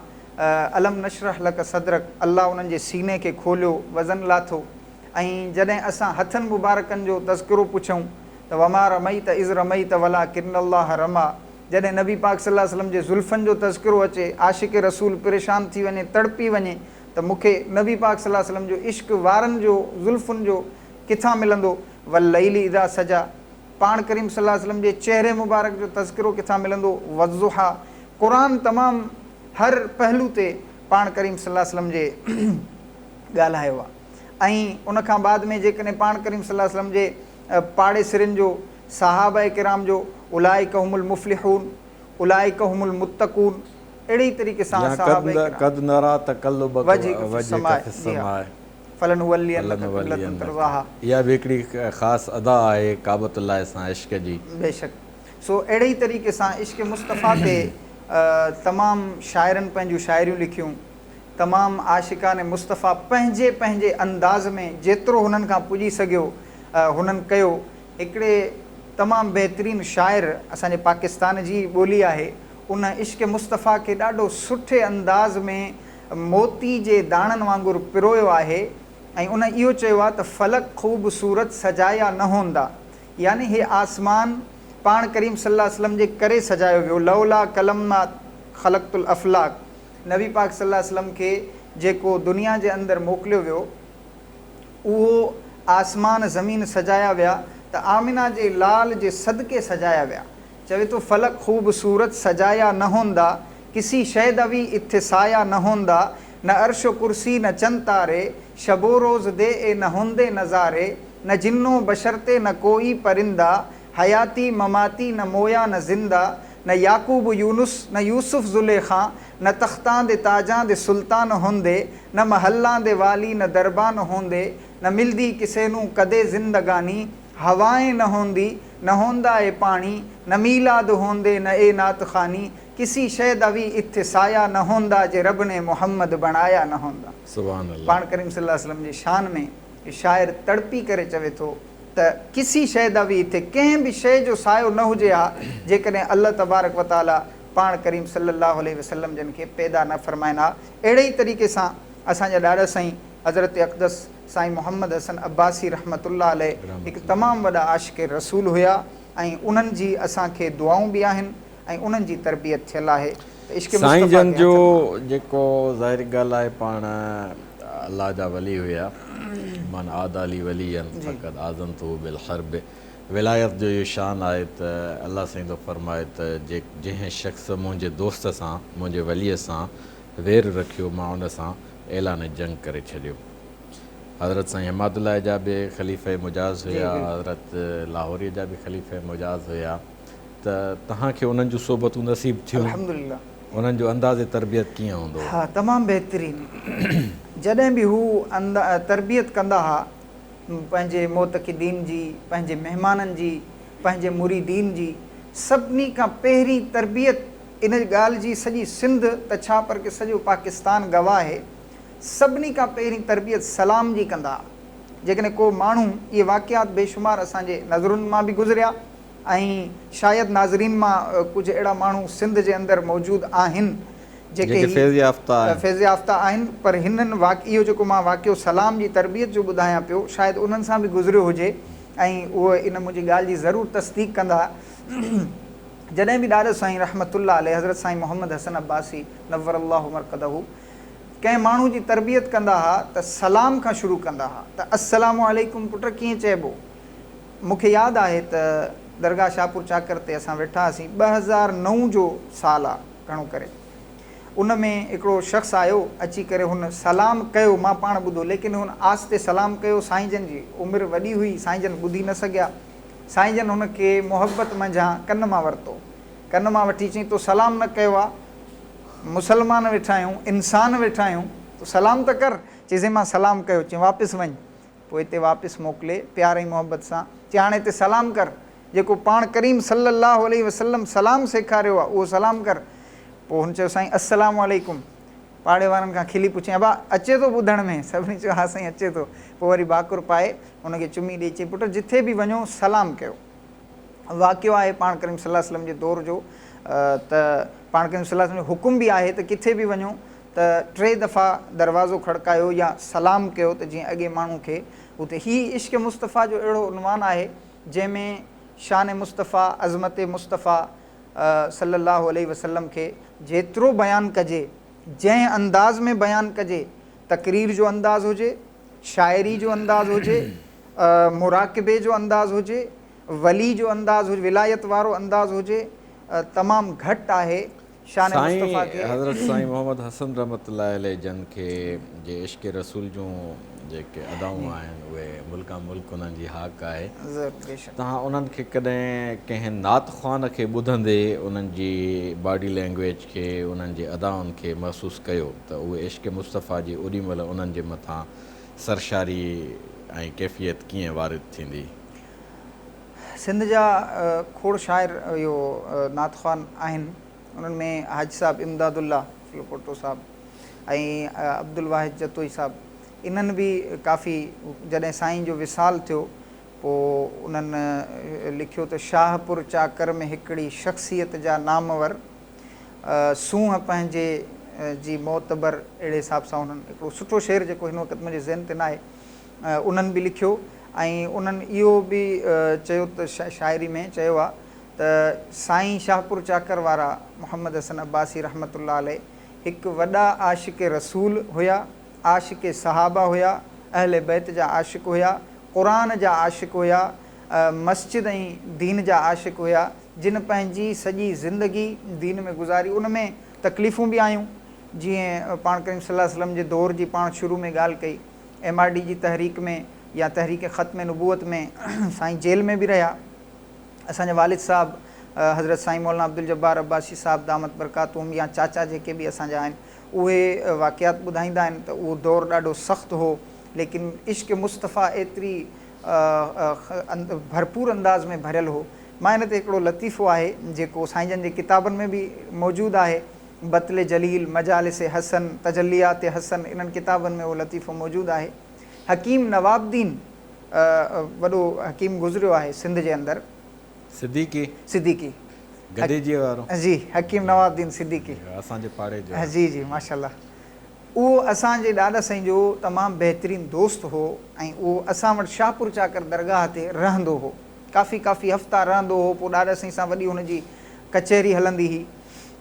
S2: الم نشرح لڪ صدرڪ، الله انهن جي سيني کي کوليو، وزن لاٿو ۽ جڏهن اسان هٿن مبارڪن جو تذڪرو پڇون ته وما رميت اذ رميت ولٰڪن الله رميٰ جڏهن نبي پاڪ صلي الله عليه وسلم جي زلفن جو تذڪرو اچي عاشق رسول پريشان ٿي وڃي تڙپي وڃي ته مون کي نبي پاڪ صلي الله عليه وسلم جو عشق وارن جو زلفن جو ڪٿان ملندو والليل اذا سجيٰ پاڻ ڪريم صلي الله عليه وسلم جي چهري مبارڪ جو تذڪرو ڪٿان ملندو والضحيٰ قرآن تمام هر پهلو تي پاڻ ڪريم صلي الله عليه وسلم جي ڳالهايو آهي ۽ ان کان بعد ۾ جيڪڏهن پاڻ ڪريم صلي الله عليه وسلم جي پاڙيسرين جو، صحابه ڪرام جو، اولئک هم المفلحون، اولئک هم المتقون، اهڙي ئي طريقي سان
S1: يا
S2: صحابه ڪرام.
S1: قد نريٰ تقلبک
S2: وجهک في
S1: وجهک
S2: السماء
S1: في
S2: جي ها
S1: السماء
S2: فلنولينک قبلة
S1: فلنولينک
S2: ترضاها.
S1: اها به هڪڙي خاص ادا آهي ڪعبة الله سان عشق جي.
S2: بيشڪ سو اهڙي ئي طريقي سان عشق مصطفيٰ تي تمام شاعرن پنهنجون شاعريون لکيون. تمام عاشقان مصطفيٰ پنهنجي پنهنجي انداز ۾ جيترو هنن کان پڄي سگهيو هنن ڪيو. هڪڙي تمام بهترين شاعر اسان جي پاڪستان جي ئي ٻولي آهي ان عشق مصطفيٰ کي ڏاڍو سٺي انداز ۾ موتي جي داڻن وانگر پرويو آهي ۽ ان اهو چيو آهي ته فلڪ خوبصورت سجايا نه هوندا يعني هي آسمان پاڻ ڪريم صلي الله عليه وسلم جي ڪري سجايو ويو لولا قلم ما خلقت الافلاڪ نبي پاڪ صلي الله عليه وسلم کي جيڪو دنيا جي اندر موڪليو ويو اهو آسمان زمين سجايا ويا ته آمنه جي لال جي صدقي سجايا ويا. چوي ٿو فلڪ خوبصورت سجايا نه هوندا، ڪسي شيء دا وي اتي سايا نه هوندا، نه عرش و ڪرسي نه چند تاري، شب و روز the اي نه هوندي نظاري، نه جن و بشر تي نه ڪوئي پرندا، حياتي مماتي نه مويا نه زنده، نه يعقوب يونس نه يوسف زليخا، نه تختان the تاجان the سلطان هوندي، نه محلان the والي نه دربان هوندي، نه ملدي ڪسي نون ڪدي زندگاني، هوائين نه هوندي، نه هوندا اي پاڻي، نه ميلاد هوندي نه اي نعت خواني، ڪسي شيء دا وي اتي سايا نه هوندا جي رب ني محمد بڻايا نه هوندا.
S1: سبحان الله.
S2: پاڻ ڪريم صلي الله عليه وسلم جي شان ۾ شاعر تڙپي ڪري چوي ٿو ته ڪسي شيء دا وي اتي ڪنهن به شيء جو سايو نه هجي ها جيڪڏهن الله تبارڪ و تعالي پاڻ ڪريم صلي الله عليه وسلم جن کي پيدا نه فرمائن ها. اهڙي ئي طريقي سان اسان جا ڏاڏا سائين حضرت اقدس سائين محمد حسن عباسي رحمة الله عليه هڪ تمام وڏا عاشق رسول هيا ۽ انهن جي اسان کي دعائون به آهن ۽ انهن جي تربيت ٿيل آهي ته عشق
S1: سائين
S2: مصطفيٰ
S1: جن
S2: کي
S1: جو
S2: هٿن مان.
S1: جيڪو ظاهري ڳالهه آهي پاڻ الله جا ولي هيا من عادي لي وليا فقد آذنته بالحرب ولايت جو اهو شان آهي ته الله سائين ٿو فرمائي ته جنهن شخص منهنجي دوست سان منهنجي ولي سان وير رکيو مان ان سان اعلان جنگ ڪري ڇڏيو. حضرت سائين حماد الله جا به خليفه مجاز هيا، حضرت لاهوريء جا به خليفه مجاز هيا ته توهان کي انهن جون صحبتون نصيب ٿيون،
S2: الحمدلله.
S1: انهن جو انداز تربيت ڪيئن هوندو هو؟
S2: ها تمام بهترين. جڏهن به هو تربيت ڪندا ها پنهنجي معتقدين جي، پنهنجي مهمانن جي، پنهنجي مريدين جي، سڀني کان پهرين تربيت ان ڳالهه جي سڄي سنڌ ته ڇا پر ڪه سڄو پاڪستان گواهه آهي، سڀني کان پهرين تربيت سلام جي ڪندا ها. جيڪڏهن ڪو ماڻهو اهي واقعات بيشمار اسان جي نظرن مان به گذريا ۽ شايد ناظرين مان ڪجهه اهڙا ماڻهو سنڌ جي اندر موجود آهن جيڪي
S1: جيڪي
S2: هي
S1: فيض يافته آهن.
S2: فيض يافته آهن پر هنن اهو جيڪو مان واقعو سلام جي تربيت جو ٻڌايان پيو شايد انهن سان به گذريو هجي ۽ اهي ان منهنجي ڳالهه جي ضرور تصديق ڪندا. جڏهن به ڏاڏو سائين رحمة الله عليه حضرت سائين محمد حسن عباسي نور الله مرقده ڪنهن ماڻهو جي تربيت ڪندا ها ته سلام کان شروع ڪندا ها ته السلام عليڪم پٽ ڪيئن چئبو مون کي ياد آهي ته درگاهه شاهپور چاڪر تي اسان ويٺا هئاسين 2009 جو سال آ گهڻو ڪري ان ۾ هڪڙو شخص آيو اچي ڪري هن سلام ڪيو مان پاڻ ٻڌو ليڪن هن آهستي سلام ڪيو سائين جن جي عمر وڏي هئي سائين جن ٻڌي نه سگهيا سائين جن هن کي محبت منجهان ڪن مان ورتو. ڪن مان وٺي چيائين، تو سلام نه ڪيو آ، مسلمان ويٺا آهيون، انسان ويٺا آهيون، تو سلام ته ڪر. چيائين، سائين مان سلام ڪيو. چيائين، واپس وڃ. پوء هتي واپس موڪلي، پيار ۽ محبت سان چيائين، هاڻي هتي سلام ڪر، جيڪو پاڻ ڪريم صلّي اللّٰه عليه وسلّم سلام سيکاريو آ، اهو سلام ڪر. پوء هن چيو، سائين السّلام عليڪم. پاڙي وارن کان کلي پڇيائين، ابا اچي ٿو ٻڌڻ ۾؟ سڀني چيو، ها سائين اچي ٿو. پوء وري ڀاڪر پائي هن کي چمي ڏئي چيائين، پٽ جٿي به وڃو سلام ڪيو. واقعو آهي پاڻ ڪريم صلي الله عليه وسلم جي دور جو ته پاڻ ڪريم صلي الله عليه وسلم جو حڪم به آهي ته ڪٿي به وڃو ته ٽي دفعا دروازو کڙڪايو يا سلام ڪيو ته جيئن اڳي ماڻهو کي اتي هي عشق مصطفيٰ جو اهڙو عنوان آهي جنهن ۾ شان مصطفيٰ عظمت مصطفيٰ صلي الله عليه وسلم کي جيترو بيان ڪجي، جنهن انداز ۾ بيان ڪجي، تقرير جو انداز هجي، شاعري جو انداز هجي، مراقبي جو انداز هجي، ولي جو انداز هجي، ولايت وارو انداز هجي، تمام گهٽ آهي شان مصطفيٰ
S1: سائين
S2: کي.
S1: حضرت سائين محمد حسن رحمة الله عليه جن کي جي عشق رسول جون جيڪي ادائون آهن اهي ملڪان ملڪ انهن جي هاڪ آهي.
S2: بيشڪ.
S1: توهان انهن کي ڪڏهن ڪنهن نعت خوان کي ٻڌندي انهن جي باڊي لينگويج کي انهن جي ادائن کي محسوس ڪيو ته اهي عشق مصطفيٰ جي اوڏي مهل انهن جي مٿان سرشاري ۽ ڪيفيت ڪيئن وارد ٿيندي؟
S2: سنڌ جا کوڙ شاعر اهو نعت خوان آهن انهن ۾ حاجي صاحب امداد الله فلپوٽو صاحب ۽ عبدالواحد جتوئي صاحب انهن به ڪافي جڏهن سائين جو وصال ٿيو پوء انهن لکيو ته شاهپور چاڪر ۾ هڪڙي شخصيت جا نامور سونهن پنهنجي جي معتبر اهڙي حساب سان انهن هڪڙو سٺو شعر جيڪو هن وقت منهنجي ذهن تي ناهي انهن به لکيو ۽ انهن اهو به چيو ته شاعري ۾ چيو آهي ته سائين شاهپور چاڪر وارا محمد حسن عباسي رحمة الله عليه هڪ وڏا عاشق رسول هيا، عاشق صحابه هيا، اهل بيت جا عاشق هيا، قرآن جا عاشق هيا، مسجد ۽ دين جا عاشق هيا، جن پنهنجي سڄي زندگي دين ۾ گذاري، ان ۾ تڪليفون به آيون، جيئن پاڻ ڪريم صلي الله عليه وسلم جي دور جي پاڻ شروع ۾ ڳالهه ڪئي، ايم آر ڊي جي تحريڪ ۾ يا تحريڪ ختم نبوت ۾ سائين جيل ۾ به رهيا. اسان جا والد صاحب حضرت سائين مولانا عبدالجبار عباسي صاحب دامت برڪاتهم يا چاچا جيڪي به اسان جا آهن اهي واقعات ٻڌائيندا آهن ته اهو دور ڏاڍو سخت هو ليڪن عشق مصطفيٰ ايتري ڀرپور انداز ۾ ڀريل هو. مان ان تي هڪڙو لطيفو آهي جيڪو سائين جن جي ڪتابن ۾ به موجود آهي بتل جليل، مجالس حسن، تجليات حسن انهن ڪتابن ۾ اهو لطيفو موجود آهي. حڪيم نواب الدين وڏو حڪيم گذريو آهي سنڌ جي اندر.
S1: صديقي.
S2: صديقي.
S1: گڏيجيء وارو.
S2: جي حڪيم نواب الدين صديقي.
S1: اسان جي پاڙي جو آهي.
S2: جي جي ماشاءالله اهو اسان جي ڏاڏا سائين جو تمام بهترين دوست هو ۽ اهو اسان وٽ شاهپور چاڪر درگاهه تي رهندو هو ڪافي ڪافي هفتا رهندو هو پوء ڏاڏا سائين سان وڏي هن جي ڪچهري هلندي هئي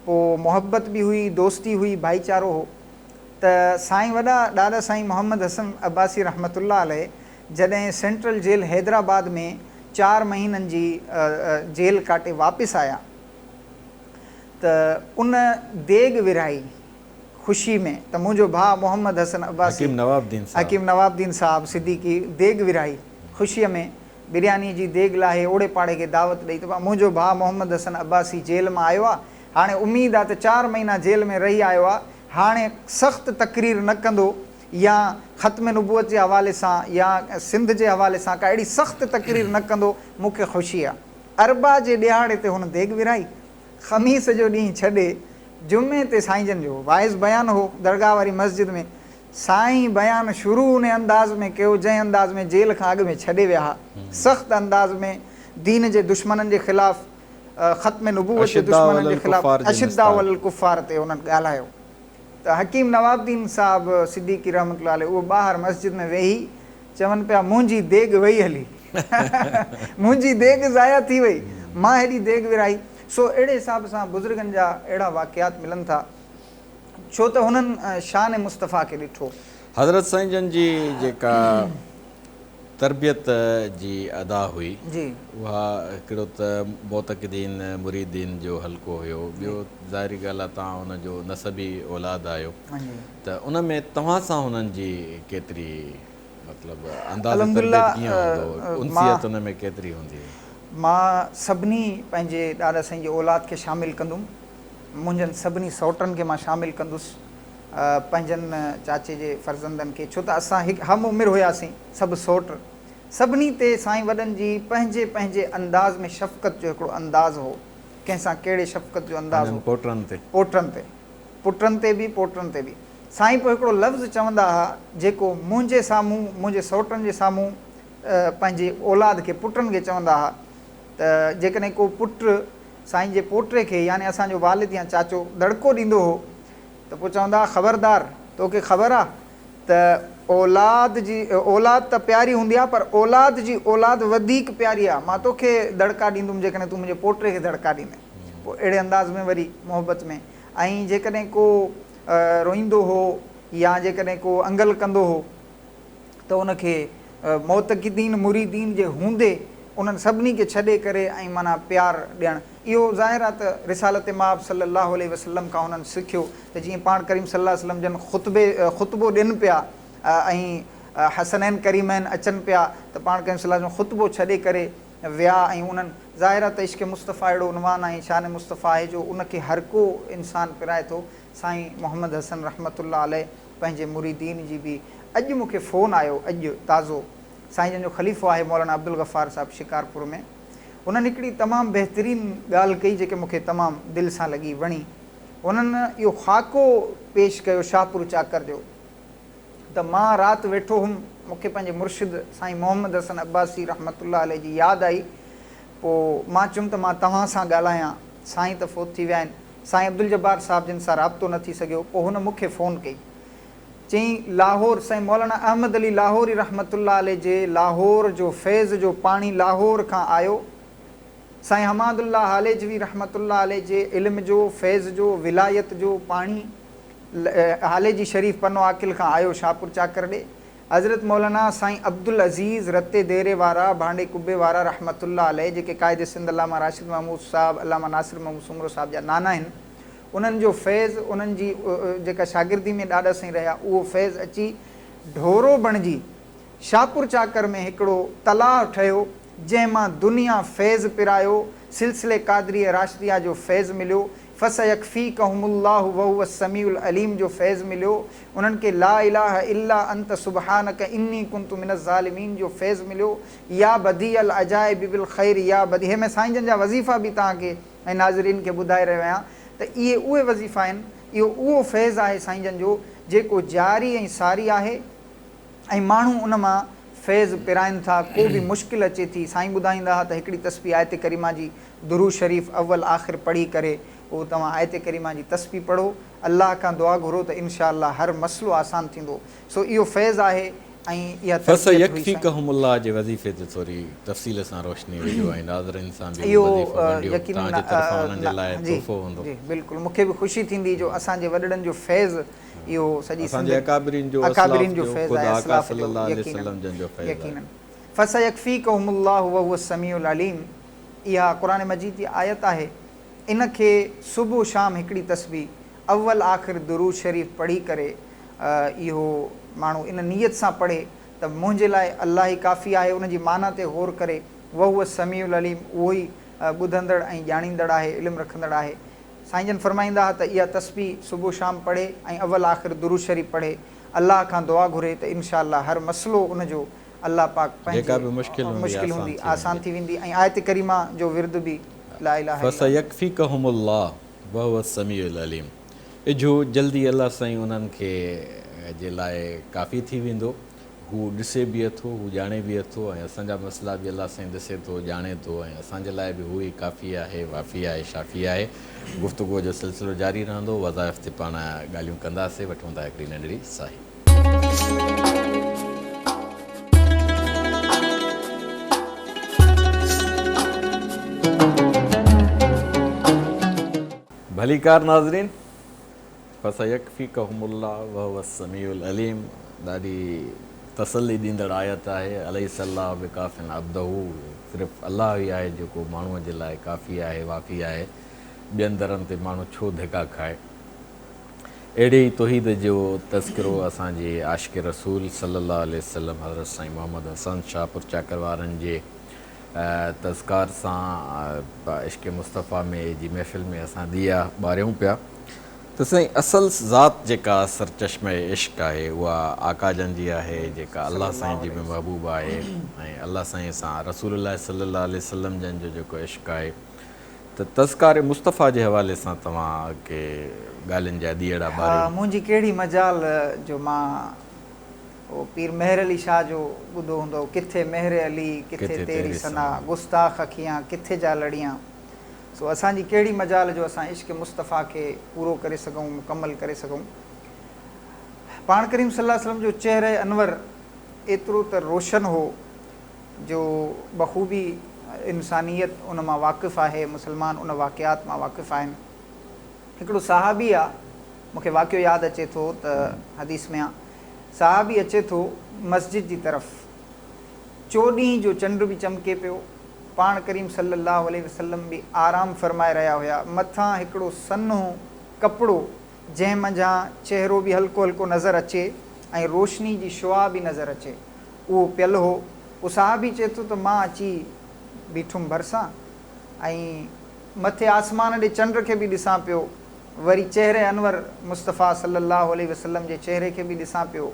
S2: پوء محبت به هئي دوستي هئي ڀائيچارو هو ته سائين وڏا ڏاڏا سائين محمد حسن عباسي رحمة الله عليه جڏهن سينٽرل جيل حيدرآباد ۾ چار مهينن جي جيل ڪاٽي واپس آيا ته ان ديڳ ورهائي خوشي ۾ ته منهنجو ڀاء محمد حسن عباسي
S1: حڪيم نواب الدين صاحب.
S2: حڪيم نواب الدين صاحب صديقي ديڳ ورهائي خوشيء ۾ برياني جي ديڳ لاهي اوڙي پاڙي کي دعوت ڏئي ته منهنجو ڀاء محمد حسن عباسي جيل مان آيو آ هاڻي اميد آ ته چار مهينا جيل ۾ رهي آيو آ هاڻي سخت تقرير نه ڪندو يا ختم نبوت جي حوالي سان يا سنڌ جي حوالي سان ڪا اهڙي سخت تقرير نه ڪندو مون کي خوشي آ. اربع جي ڏهاڙي تي هن ديڳ ورهائي. خميس جو ڏينهن ڇڏي جمعي تي سائين جن جو واعظ بيان هو درگاهه واري مسجد ۾. سائين بيان شروع انهي انداز ۾ ڪيو جنهن انداز ۾ جيل کان اڳ ۾ ڇڏي ويا ها. سخت انداز ۾ دين جي دشمنن جي خلاف ختم نبوت جي دشمنن جي خلاف اشداء علی الڪفار تي انهن ڳالهايو ته حڪيم نواب الدين صاحب صديقي رحمة الله عليه اهو ٻاهر مسجد ۾ ويهي چون پيا منهنجي ديڳ وئي هلي منهنجي ديڳ ضايع ٿي وئي مان هيڏي ديڳ ورهائي سو اهڙي حساب سان بزرگن جا اهڙا واقعات ملن ٿا ڇو ته هنن شان مصطفيٰ کي ڏٺو.
S1: حضرت سائين جن جي جيڪا تربيت جي ادا هئي اها هڪڙو ته معتقدين مريدين جو حلقو هيو ٻيو ظاهري ڳالهه آهي توهان ان جو نسبي اولاد آهيو ته ان ۾ توهان سان هنن جي ڪيتري مطلب انداز تربيت ڪيئن هوندو هو انسيت ان ۾ ڪيتري هوندي هئي.
S2: مان سڀني پنهنجي ڏاڏا سائين جي اولاد کي شامل ڪندم منهنجن سڀني سئوٽن کي مان شامل ڪندس پنهنجن چاچي جي فرزندن کي ڇو ته اسان هڪ هم عمر هياسين سڀ سئوٽ سڀني تي سائين وڏن جي پنهنجي پنهنجي انداز ۾ شفقت جو هڪڙو انداز هو ڪنهن سان ڪهڙي شفقت جو انداز هو
S1: پوٽن تي
S2: پوٽن تي پٽن تي به پوٽن تي به سائين پوء هڪڙو لفظ چوندا ها جيڪو منهنجي سامهون منهنجي سئوٽن جي سامهون پنهنجي اولاد کي پٽن کي چوندا ها ته جيڪڏهن ڪو پٽ سائين جي پوٽي کي يعني اسان جو والد يا چاچو دڙڪو ڏيندو هو ته پوء چوندا ها خبردار توکي خبر آ ته اولاد جي اولاد ته پياري هوندي آ پر اولاد جي اولاد وڌيڪ پياري آ مان توکي دڙڪا ڏيندم جيڪڏهن تون منهنجي پوٽي کي دڙڪا ڏيندين پوء اهڙي انداز ۾ وري محبت ۾ ۽ جيڪڏهن ڪو روئيندو هو يا جيڪڏهن ڪو انگل ڪندو هو ته ان کي معتقدين مريدين جي هوندي انهن سڀني کي ڇڏي ڪري ۽ معنيٰ پيار ڏيڻ اهو ظاهر آهي ته رسالت مآب صلي الله عليه وسلم کان انهن سکيو ته جيئن پاڻ ڪريم صلي الله عليه وسلم جن خطبي خطبو ڏين پيا ۽ حسنين ڪريمين اچن پيا ته پاڻ ڪريم صلي الله عليه وسلم خطبو ڇڏي ڪري ويا ۽ انهن ظاهر آهي ته عشق مصطفيٰ اهڙو عنوان ۽ شان مصطفيٰ آهي جو ان کي هر ڪو انسان پرائي ٿو سائين محمد حسن رحمة الله عليه پنهنجي مريدين جي به اڄ مون کي فون آيو اڄ تازو سائين جن جو خليفو آهي مولانا عبدالغفار صاحب شڪارپور ۾ انهن هڪڙي تمام بهترين ڳالهه ڪئي جيڪي مون کي تمام دل سان لڳي وڻي انهن اهو خاڪو پيش ڪيو شاهپور چاڪر جو ته مان رات ويٺو هوم، مون کي پنهنجي مرشد سائين محمد حسن عباسي رحمة الله عليه جي ياد آئي، پوء مان چيم ته مان توهان سان ڳالهايان، سائين ته فوت ٿي ويا آهن، سائين عبدالجبار صاحب جن سان رابطو نه ٿي سگهيو، پوء هن مون کي فون ڪئي، چيائين لاهور سائين مولانا احمد علي لاهوري رحمة الله عليه جي لاهور جو فيض جو پاڻي لاهور کان آيو، سائين حماد الله هاليجوي رحمة الله عليه جي علم جو، فيض جو، ولايت جو پاڻي هاليجي شريف پنو عاقل کان آيو شاهپور چاڪر ڏي. حضرت مولانا سائين عبدالعزيز رتي ديري وارا ڀانڊي قبي وارا رحمة الله عليه جيڪي قائد سنڌ علامه راشد محمود صاحب علامه ناصر محمود سومرو صاحب جا نانا آهن انهن جو فيض انهن جي جيڪا شاگردي ۾ ڏاڏا سائين رهيا اهو فيض اچي ڍورو بڻجي شاهپور چاڪر ۾ هڪڙو تلاء ٺهيو، جنهن مان دنيا فيض پرايو، سلسلي قادريه راشديه جو فيض مليو، فسيڪفيڪهم الله وهو السميع العليم جو فيض مليو، انهن کي لا اله الا انت سبحانڪ اني ڪنت من الظالمين جو فيض مليو، يا بديع العجائب بالخير يا بديع هي ۾ سائين جن جا وظيفا به توهان کي ۽ ناظرين کي ٻڌائي رهيو آهيان ته اهي اهي وظيفا آهن، اهو اهو فيض آهي سائين جن جو جيڪو جاري ۽ ساري آهي. ۽ ماڻهو ان مان فيض پرائن ٿا، ڪو به مشڪل اچي ٿي، سائين ٻڌائيندا ها ته هڪڙي تسبيح آيت ڪريمه جي درود شريف اول آخر پڙهي ڪري پوء توهان آيت ڪريمه جي تسبيح پڙهو، الله کان دعا گهرو ته انشاء الله هر مسئلو آسان ٿيندو، سو اهو فيض آهي ۽ اها تربيت هئي سائين.
S1: فسيڪفيڪهم الله جي وظيفي تي ٿوري تفصيل سان روشني وجهو ۽ ناظرين سان به اهو وظيفو ونڊيو، توهان جي طرفان انهن جي لاء تحفو هوندو.
S2: جي بلڪل مون کي به خوشي ٿيندي جو اسان جي وڏڙن جو فيض اهو سڄي
S1: اسان
S2: سنڌ
S1: جي اڪابرين جو، اسلاف
S2: اڪابرين جو
S1: جو،
S2: فيض
S1: خود
S2: آهي
S1: آقا
S2: اسلاف
S1: صلي
S2: جو
S1: الله عليه
S2: يقيناً
S1: وسلم جن جو فيض آهي.
S2: يقيناً فسيڪفيڪهم الله وهو السميع العليم اها قرآن مجيد جي آيت آهي ان کي صبح شام هڪڙي تسبيح اول آخر درود شريف پڙهي ڪري اهو ماڻهو ان نيت سان پڙهي ته منهنجي لاء الله ئي ڪافي آهي ان جي معنيٰ تي غور ڪري وهو السميع العليم اهو ئي ٻڌندڙ ۽ ڄاڻيندڙ آهي علم رکندڙ آهي سائين جن فرمائيندا ها ته اها تسبيح صبح شام پڙهي ۽ اول آخر درود شريف پڙهي الله کان دعا گهري ته انشاء الله هر مسئلو ان جو الله پاڪ
S1: جيڪا
S2: پنهنجي
S1: به مشڪل هوندي
S2: مشڪل
S1: آسان
S2: هوندي
S1: ٿي
S2: آسان
S1: ويندي.
S2: ٿي ويندي ۽ آيت ڪريمه جو ورد به لا اله الا.
S1: فسيڪفيڪهم الله وهو السميع العليم اجهو جلدي الله سائين انهن کي جي لاء ڪافي ٿي ويندو. هو ڏسي به اٿو، هو ڄاڻي به اٿو ۽ اسان جا مسئلا به الله سائين ڏسي ٿو، ڄاڻي ٿو ۽ اسان جي لاء به هو ئي ڪافي آهي، وافي آهي، شافي آهي. گفتگوء جو سلسلو جاري رهندو، وظائف تي پاڻ ڳالهيون ڪنداسي، وٺون ٿا هڪڙي ننڍڙي ساهي. ڀليڪار ناظرين! فسيڪفيڪهم الله وهو السميع العليم ڏاڍي تسلي ڏيندڙ آيت آهي، اليس الله بڪاف عبده صرف الله ئي آهي جيڪو ماڻهوء جي لاء ڪافي آهي، وافي آهي، ٻين درن تي ماڻهو ڇو ڌڪا کائي. اهڙي ئي توحيد جو تذڪرو اسان جي عاشق رسول صلي الله عليه وسلم حضرت سائين محمد حسن شاهه پور چاڪر وارن جي تذڪار سان عشق مصطفيٰ ۾ جي محفل ۾ اسان ڏيئا ٻاريون پيا ته سائين اصل ذات جيڪا سرچشمه عشق آهي اها آقا جن جي آهي جيڪا الله سائين جي به محبوب آهي ۽ الله سائين سان رسول الله صلي الله عليه وسلم جن جو جيڪو عشق آهي ته تذڪار مصطفيٰ جي حوالي سان توهان ڪي ڳالهين جا ڏيئڙا
S2: ها
S1: ٻاريو.
S2: منهنجي ڪهڙي مجال جو مان اهو پير مهر علي شاهه جو ٻڌو هوندو ڪٿي مهر علي ڪٿي تيري ثنا گستاخ اکيان ڪٿي جا لڙيان سو اسان جي ڪهڙي مجال جو اسان عشق مصطفيٰ کي پورو ڪري سگهون مڪمل ڪري سگهون پاڻ ڪريم صلي الله عليه وسلم جو چهره انور ايترو ته روشن هو جو بخوبي انسانيت ان مان واقف آهي مسلمان ان واقعات مان واقف آهن هڪڙو صحابي آ مون کي واقعو ياد اچي ٿو ته حديث ۾ آ صحابي اچي ٿو مسجد جي طرف چوڏهين جو چنڊ به چمڪي پيو، پاڻ ڪريم صلّي اللّٰه عليه وسلّم به آرام فرمائي رهيا هيا، مٿان هڪڙو سنهو ڪپڙو جنهن منجهان چهرو به هلڪو هلڪو نظر اچي ۽ روشني جي شعاع به نظر اچي، اهو پيل هو. اهو صحابي چئي ٿو ته مان اچي بيٺم ڀرسان ۽ مٿي آسمان ڏي چنڊ کي به ڏسان پيو، وري چهره انور مصطفيٰ صلّي اللّٰه عليه وسلّم جي چهري کي به ڏسان پيو،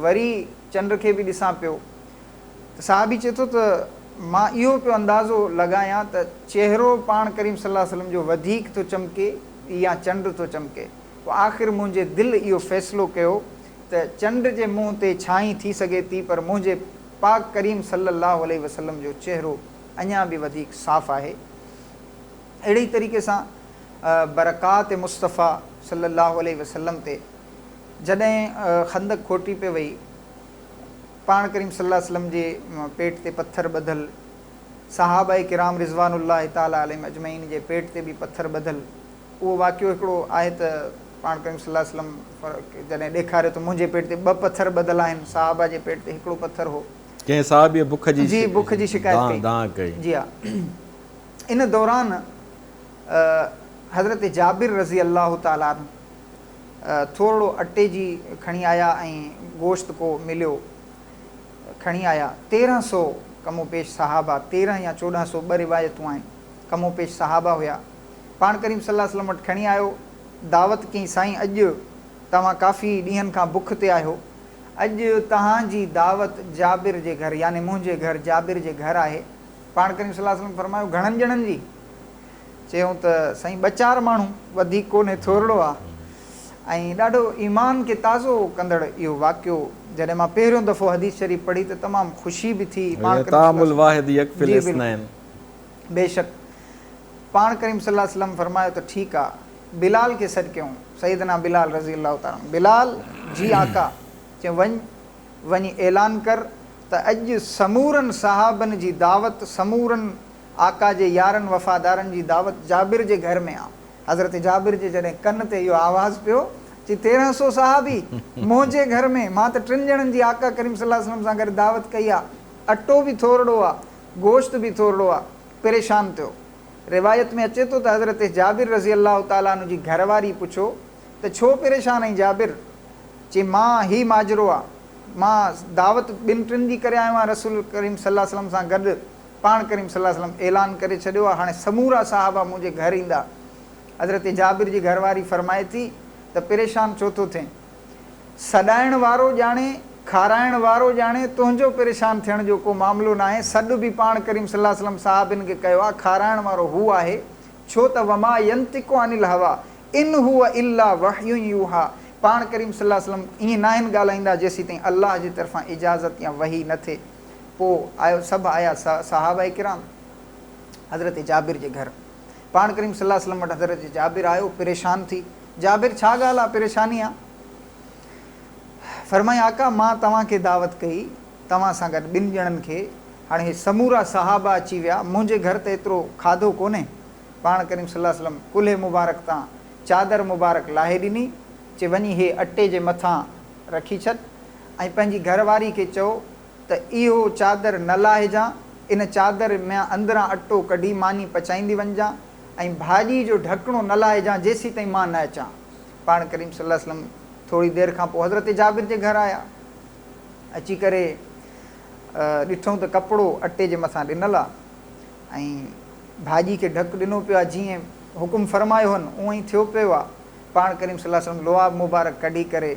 S2: وري چنڊ کي به ڏسان پيو ته صحابي چئي ٿو ته مان اهو پيو اندازو لڳايان ته چهرو پاڻ ڪريم صلي الله عليه وسلم جو وڌيڪ ٿو چمڪي يا چنڊ ٿو چمڪي. پوء آخر منهنجي دل اهو فيصلو ڪيو ته چنڊ جي منهن تي ڇانئي ٿي سگهي ٿي پر منهنجي پاڪ ڪريم صلّي اللّٰه عليه وسلّم جو چهرو اڃا به وڌيڪ صاف آهي. اهڙي ئي طريقي سان برڪات مصطفيٰ صلّي اللّٰه عليه وسلّم تي جڏهن خندق کوٽي پئي وئي، پاڻ ڪريم صلّي اللّٰه عليه وسلّم جي پيٽ تي پٿر ٻڌل، صحابه ڪرام رضوان الله تعالٰي عليهم اجمعين جي پيٽ تي به پٿر ٻڌل، اهو واقعو هڪڙو آهي ته پاڻ ڪريم صلي الله عليه وسلم جڏهن ڏيکاريو ته منهنجي پيٽ تي ٻه پٿر ٻڌل آهن، صحابه جي پيٽ تي هڪڙو پٿر هو.
S1: ڪنهن صحابيء بک جي
S2: جي بک جي شڪايت ڪئي.
S1: دانهن ڪئي.
S2: جي ها. ان دوران حضرت جابر رضي الله تعالٰي عنه ٿورڙو اٽي جي کڻي آيا ۽ گوشت ڪو مليو کڻي آيا. 13 سو ڪم و پيش صحابه، 13 يا 14 سو ٻه روايتون آهن، ڪم و پيش صحابه هيا. پاڻ ڪريم صلي الله عليه وسلم وٽ کڻي آيو، دعوت ڪيائين، سائين اڄ توهان ڪافي ڏينهن کان بک تي آهيو، اڄ توهان جي دعوت جابر جي گهر يعني منهنجي گهر جابر جي گهر آهي. پاڻ ڪريم صلي الله عليه وسلم فرمايو، گهڻن ڄڻن جي؟ چيائون ته سائين ٻه چار ماڻهو، وڌيڪ ڪونهي ٿورڙو آ. ۽ ڏاڍو ايمان کي تازو ڪندڙ اهو واقعو جڏهن مان پهريون دفعو حديث شريف پڙهي ته تمام خوشي به ٿي. پاڻ ڪريم صلي
S1: طعام الله الواحد يڪفي
S2: جي بلڪل
S1: الاثنين.
S2: بيشڪ. پاڻ ڪريم صلي الله عليه وسلم فرمايو ته ٺيڪ آ، بلال کي سڏ ڪيائون، سيدنا بلال رضي الله تعالٰي عنه، بلال! جي آقا! چيائون وڃ، وڃي اعلان ڪر ته اڄ سمورن صحابن جي دعوت، سمورن آقا جي يارن وفادارن جي دعوت جابر جي گهر ۾ آ. حضرت جابر جي جڏهن ڪن تي اهو آواز پيو، چي 13 سو صحابي منهنجي گهر ۾، مان ته ٽن ڄڻن جي آقا ڪريم صلي الله عليه وسلم سان گڏ دعوت ڪئي آ، اٽو به ٿورڙو آ، گوشت به ٿورڙو آ، پريشان ٿيو. روايت ۾ اچي ٿو ته حضرت جابر رضي الله تعالٰي عنه جي گهر واري پڇيو ته ڇو پريشان آهين جابر؟ چي مان هي ماجرو آ، مان دعوت ٻن ٽن جي ڪري آيو آهيان رسول ڪريم صلي الله عليه وسلم سان گڏ، پاڻ ڪريم صلي الله عليه وسلم اعلان ڪري ڇڏيو آ هاڻي سمورا صحابه منهنجي گهر ايندا. حضرت جابر جي گهر واري فرمائي ٿي ته پريشان ڇو ٿو ٿين؟ سڏائڻ وارو ڄاڻي، کارائڻ وارو ڄاڻي، تنهنجو پريشان ٿيڻ جو ڪو معاملو ناهي، سڏ به پاڻ ڪريم صلي الله عليه وسلم صحابين کي ڪيو آ، کارائڻ وارو هو آهي، ڇو ته وما ينطق عن الهويٰ ان هو الا وحي يوحيٰ پاڻ ڪريم صلي الله عليه وسلم ائين ناهن ڳالهائيندا جيسيتائين الله جي طرفان اجازت يا وحي نه ٿئي. پوء آيو سڀ آيا صحابه ڪرام حضرت جابر جي گهر. پاڻ ڪريم صلي الله عليه وسلم وٽ حضرت جابر آيو پريشان ٿي، جابر ڇا ڳالهه آ پريشاني آ؟ فرمايائين آقا مان توهان کي دعوت ڪئي توهان سان گڏ ٻن ڄڻن کي هاڻي هي سمورا صحابه اچي ويا منهنجي گهر ته ايترو کاڌو ڪونهي پاڻ ڪريم صلي الله عليه وسلم ڪلهي مبارڪ تان چادر مبارڪ لاهي ڏني چي وڃي هي اٽي جي مٿان رکي ڇڏ ۽ پنهنجي گهر واري کي چئو ته اهو چادر نه لاهجان ان چادر مان اندران اٽو ڪڍي ماني پچائيندي وڃجان ۽ ڀاڄي جو ڍڪڻو نه لاهجان جيسيتائين مان نه اچان. پاڻ ڪريم صلي الله عليه وسلم ٿوري دير کان پوء حضرت جابر جي گهر آيا. اچي ڪري ڏٺئون ته ڪپڙو اٽي جي مٿان ڏنل آ ۽ ڀاڄي کي ڍڪ ڏنو پيو آ جيئن حڪم فرمايو هن اونئن ئي ٿيو پيو آ. پاڻ ڪريم صلي الله عليه وسلم لعاب مبارڪ ڪڍي ڪري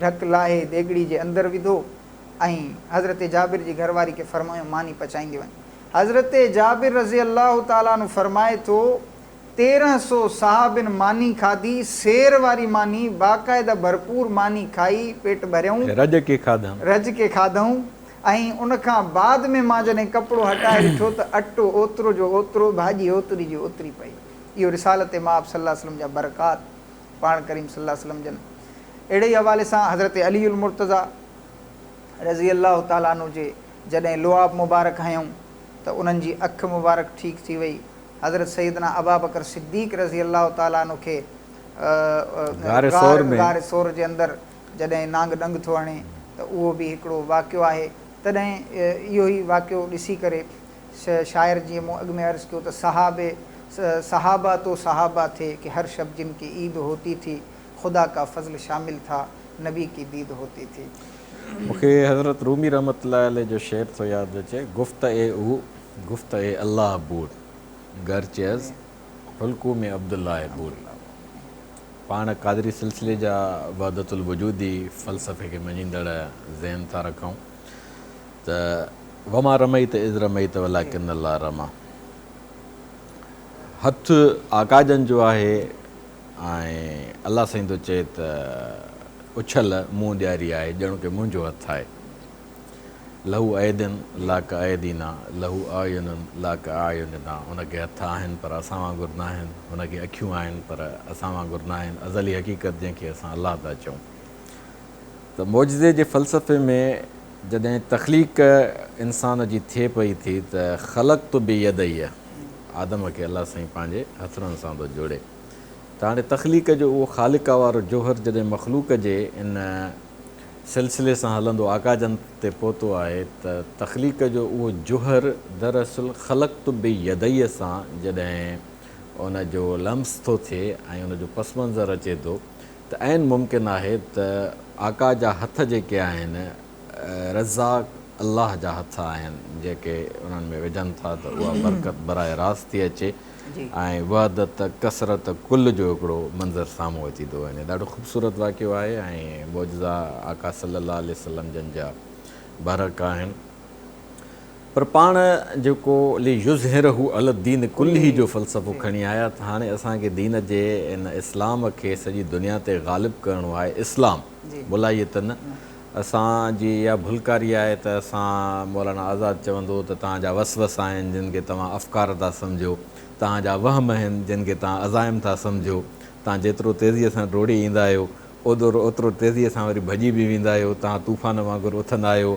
S2: ڍڪ لاهي ديڳڙي جي اندر وڌو ۽ حضرت جابر جي گهر واري کي فرمايو ماني پچائيندي وڃ. حضرت جابر رضي الله تعالٰي عنه فرمائي ٿو، 13 سو صحابين ماني کاڌي، سير واري ماني، باقاعده ڀرپور ماني کائي پيٽ ڀريائون.
S1: رڄ ڪي کاڌائون.
S2: رڄ ڪي کاڌائون ۽ ان کان بعد ۾ مان جڏهن ڪپڙو هٽائي ڏٺو ته اٽو اوترو جو اوترو، ڀاڄي اوتري جي اوتري پئي. اهو رسالت مآب صلي الله عليه وسلم جا برڪات پاڻ ڪريم صلي الله عليه وسلم جن اهڙي ئي حوالي سان حضرت علي المرتضيٰ رضي الله تعالٰي عنه جي جڏهن لعاب مبارڪ هنيائون ته انهن جي اک مبارڪ ٺيڪ ٿي وئي. حضرت سيدنا ابابڪر صديق رضي الله تعالٰي عنه کي غار ثور جي اندر جڏهن نانگ ڏنگ ٿو هڻي ته اهو به هڪڙو واقعو آهي. تڏهن اهو ئي واقعو ڏسي ڪري شاعر جيئن مون اڳ ۾ عرض ڪيو ته صحابه صحابه تو صحابه ٿي ڪه هر شب جن ڪي عيد هوتي ٿي خدا ڪا فضل شامل ٿا نبي ڪي ديد هوتي ٿي.
S1: مون کي حضرت رومي رحمة الله عليه جو شعر ٿو ياد اچي، گفت اي او گفت اي الله بود، گرچه از حلقوم عبدالله بود. پاڻ قادري سلسلي جا وحدت الوجودي فلسفي کي مڃيندڙ ذهن ٿا رکون ته وما رميت اذ رميت ولڪن الله رميٰ هٿ آقا جن جو آهي ۽ الله سائين ٿو چئي ته. اڇل مون ڏياري آهي، ڄڻ ڪه منهنجو هٿ آهي. له ايد لا ڪايدينا، له اعين لا ڪاعيننا، هن کي هٿ آهن پر اسان وانگر ناهن، هن کي اکيون آهن پر اسان وانگر ناهن، ازلي حقيقت جنهن کي اسان الله ٿا چئون. ته معجزي جي فلسفي ۾ جڏهن تخليق انسان جي ٿئي پئي ٿي ته خلقت بيدي آدم کي الله سائين پنهنجي هٿڙن سان ٿو جوڙي ته هاڻي تخليق جو اهو خالقه وارو جوهر جڏهن مخلوق جي ان سلسلي سان هلندو آقا جن تي پهتو آهي ته تخليق جو اهو جوهر دراصل خلقت بيدي سان جڏهن ان جو لمس ٿو ٿئي ۽ ان جو پس منظر اچي ٿو ته عين ممڪن آهي ته آقا جا هٿ جيڪي آهن رزاق الله جا هٿ آهن جيڪي انهن ۾ وجهن ٿا ته اها برڪت براهه راست ٿي اچي ۽ وحدت ڪثرت ڪل جو هڪڙو منظر سامهون اچي ٿو وڃي ڏاڍو خوبصورت واقعو آهي ۽ معجزا آقا صلي الله عليه وسلم جن جا برحق آهن. پر پاڻ جيڪو ليظهره علي الدين ڪله جو فلسفو کڻي آيا ته هاڻي اسان کي دين جي ان اسلام کي سڄي دنيا تي غالب ڪرڻو آهي، اسلام ملائيت نه. اسان جي اها ڀلڪاري آهي ته اسان مولانا آزاد چوندو هو ته توهان جا وسوسا آهن جن کي توهان افڪار ٿا سمجهو، توهان جا وهم آهن جن کي توهان عزائم ٿا سمجهو، توهان جيترو تيزيء سان ڊوڙي ايندا آهيو اوڏو اوترو تيزيء سان وري ڀڄي به ويندا آهيو، توهان طوفان وانگر اٿندا آهيو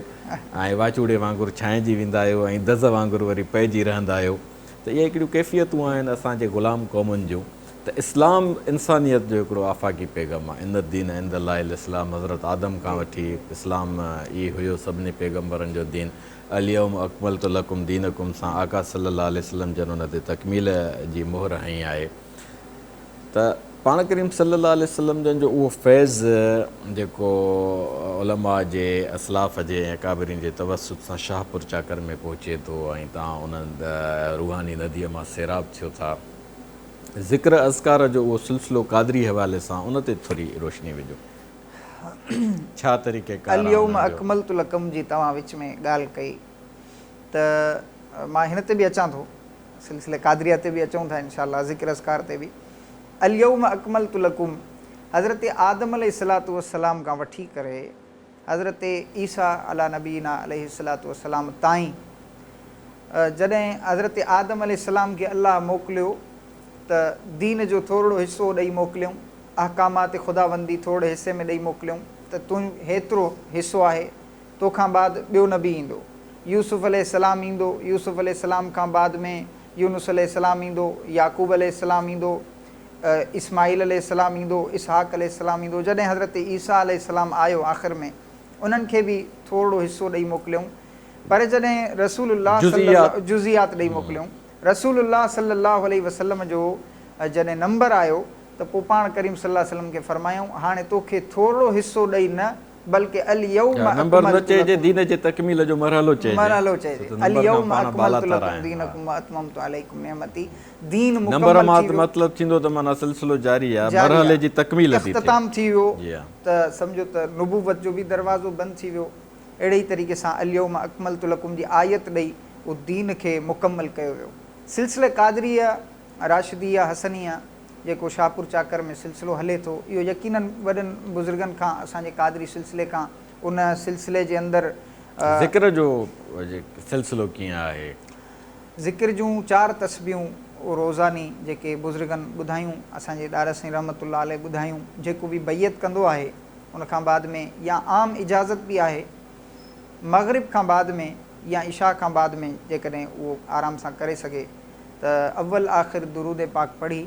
S1: ۽ واچوڙي وانگر ڇانئجي ويندا آهيو ۽ دز وانگر وري پئجي رهندا آهيو ته اهي هڪڙيون ڪيفيتون آهن اسان جي غلام قومن جون ته اسلام انسانيت جو هڪڙو آفاقي پيغام آهي، ان الدين عند الله الاسلام حضرت آدم کان وٺي اسلام ئي هيو سڀني پيغمبرن جو دين، اليوم اڪملت لڪم دينڪم سان آقا صلي الله عليه وسلم جن ان تي تڪميل جي مهر هنئي آهي. ته پاڻ ڪريم صلي الله عليه وسلم جن جو اهو فيض جيڪو علماء جي اسلاف جي ۽ اڪابرين جي توسط سان شاهپور چاڪر ۾ پهچي ٿو ۽ توهان ان روحاني نديء مان سيراب ٿيو ٿا. ذڪر اذڪار جو اهو سلسلو قادري حوالي سان ان تي ٿوري روشني وجهو. ڇا طريقه ڪار آهي
S2: اليوم
S1: انهن جو؟
S2: اڪملت لڪم جي توهان وچ ۾ ڳالهه ڪئي ته مان هن تي به اچان ٿو. سلسلي قادريه تي به اچون ٿا انشاء الله ذڪر اذڪار تي به اليوم اڪملت لڪم حضرت آدم عليه الصلوة والسلام کان وٺي ڪري حضرت عيسيٰ علي نبينا عليه الصلوة والسلام تائين جڏهن حضرت آدم عليه السلام کي الله موڪليو ته دين جو ٿورڙو حصو ڏئي موڪليائون احڪامات خداوندي ٿورڙي حصي ۾ ڏئي موڪليائون ته تون هيترو حصو آهي توکان بعد ٻيو نبي ايندو. يوسف عليه السلام ايندو، يوسف عليه السلام کان بعد ۾ يونس عليه السلام ايندو، يعقوب عليه السلام ايندو، اسماعيل عليه السلام ايندو، اسحاق عليه السلام ايندو، جڏهن حضرت عيسيٰ عليه السلام آيو آخر ۾ انهن کي به ٿورڙو حصو ڏئي موڪليائون پر جڏهن رسول الله صلي الله جزئيات ڏئي موڪليائون رسول الله صلي الله عليه وسلم جو جڏهن نمبر آيو ته پوء پاڻ ڪريم صلي الله عليه وسلم کي فرمايائون هاڻي توکي ٿورڙو حصو ڏئي نه بلڪه اليوم
S1: نمبر نه
S2: اڪملت
S1: چئجي
S2: لڪم
S1: دين جي تڪميل جو مرحلو چئجي
S2: مرحلو
S1: ڇو
S2: چئجي
S1: ته نمبر کان
S2: اليوم
S1: پاڻ
S2: اڪملت
S1: بالاتر
S2: لڪم
S1: آهن ها
S2: دينڪم واتممت عليڪم نعمتي دين
S1: نمبر
S2: مڪمل
S1: مان
S2: ٿي
S1: ته
S2: ويو
S1: مطلب ٿيندو ته معنيٰ سلسلو جاري آهي
S2: جاري
S1: مرحلي
S2: آهي
S1: جي تڪميل ٿي ٿئي
S2: اختتام ٿي ويو
S1: جي ها.
S2: ته سمجهو ته نبوت جو به دروازو بند ٿي ويو اهڙي ئي طريقي سان اليوم اڪملت لڪم جي آيت ڏئي اهو دين کي مڪمل ڪيو ويو سلسله قادريه راشديه حسنيه جيڪو شاهپور چاڪر ۾ سلسلو هلي ٿو اهو يقيناً وڏن بزرگن کان اسان جي قادري سلسلي کان ان سلسلي جي اندر.
S1: ذڪر جو سلسلو ڪيئن آهي؟
S2: ذڪر جون چار تسبيحون روزاني جيڪي بزرگن ٻڌايون اسان جي ڏاڏا سائين رحمة الله عليه ٻڌايون جيڪو به بيعت ڪندو آهي ان کان بعد ۾ يا عام اجازت به آهي مغرب کان بعد ۾ يا عشاء کان بعد ۾ جيڪڏهن اهو آرام سان ڪري سگهي ته اول آخر درود پاڪ پڙهي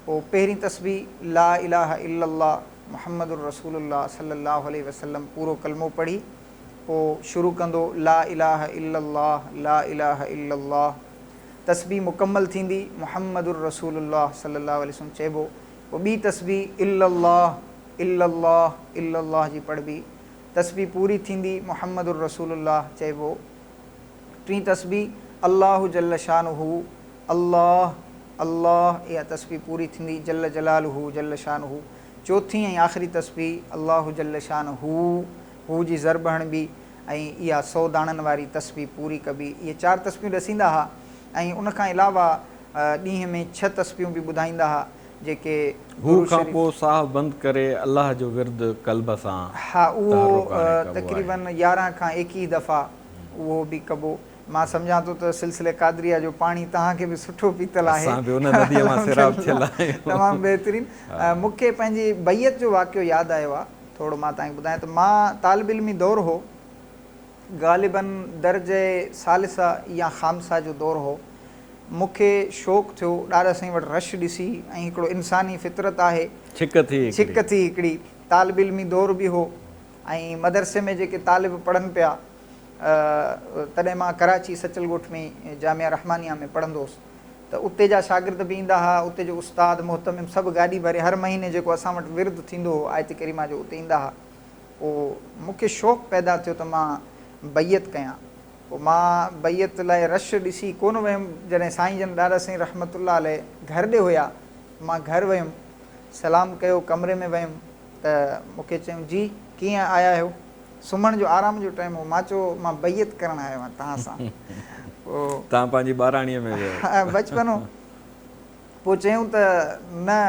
S2: پوء پهرين تسبيح لا اله الا الله محمد رسول الله صلي الله عليه وسلم پورو ڪلمو پڙهي پوء شروع ڪندو لا اله الا الله لا اله الا الله تسبيح مڪمل ٿيندي محمد رسول الله صلي الله عليه وسلم چئبو پوء ٻي تسبيح الا الله الا الله الا الله جي پڙهبي تسبيح پوري ٿيندي محمد رسول الله چئبو ٽين تسبيح، الله جل شانه، الله، الله، اها تسبيح پوري ٿيندي، جل جلاله، جل شانه. چوٿين ۽ آخري تسبيح، الله جل شانه، هو جي ضرب هڻبي ۽ اها سو داڻن واري تسبيح پوري ڪبي. اهي چار تسبيحون ڏسيندا ها ۽ ان کان علاوه ڏينهن ۾ ڇهه تسبيحون به ٻڌائيندا ها. جيڪي
S1: هو
S2: درود
S1: کان
S2: شريف.
S1: پوء ساهه بند ڪري الله جو ورد قلب سان
S2: ها اهو
S1: تحرڪ آڻي ڪبو آهي.
S2: تقريباً 11 کان 21 دفعا اهو به ڪبو. مان سمجهان ٿو ته سلسلي قادريه جو پاڻي توهان کي به سٺو پيتل آهي.
S1: اسان به ان نديء مان سيراب ٿيل آهيون.
S2: تمام بهترين. مون کي پنهنجي بيعت جو واقعو ياد آيو آهي ٿورو مان توهان کي ٻڌايان ته مان طالب علمي دور هو غالباً درجه ثالثه يا خامسه جو دور هو مون کي شوق ٿيو ڏاڏا سائين وٽ رش ڏسي ۽ هڪڙو انساني فطرت آهي
S1: ڇڪ ٿي هڪڙي.
S2: ڇڪ ٿي هڪڙي طالب علمي دور به هو ۽ مدرسي ۾ جيڪي طالب پڙهن پيا تڏهن مان ڪراچي سچل ڳوٺ ۾ جامعه رحمانيه ۾ پڙهندو هوس ته اتي جا شاگرد به ايندا ها اتي جو استاد مهتمم سڀ گاڏي ڀري هر مهيني جيڪو اسان وٽ ورد ٿيندو هو آيت ڪريمه جو اتي ايندا ها پوء مون کي شوق پيدا ٿيو ته مان بيعت ڪيان پوء مان بيعت لاء رش ڏسي ڪونه ويم جڏهن سائين جن ڏاڏا سائين رحمة الله عليه گهر ڏي هيا مان گهر ويم سلام ڪيو ڪمري ۾ ويم ته مون کي چيائون جي ڪيئن آيا آهيو سمهڻ جو آرام جو ٽائيم هو مان چيو مان بيعت ڪرڻ آيو آهيان توهان سان پوء
S1: توهان پنهنجي ٻاراڻيء ۾ ويو.
S2: بچپن هو پوء چيائون ته نه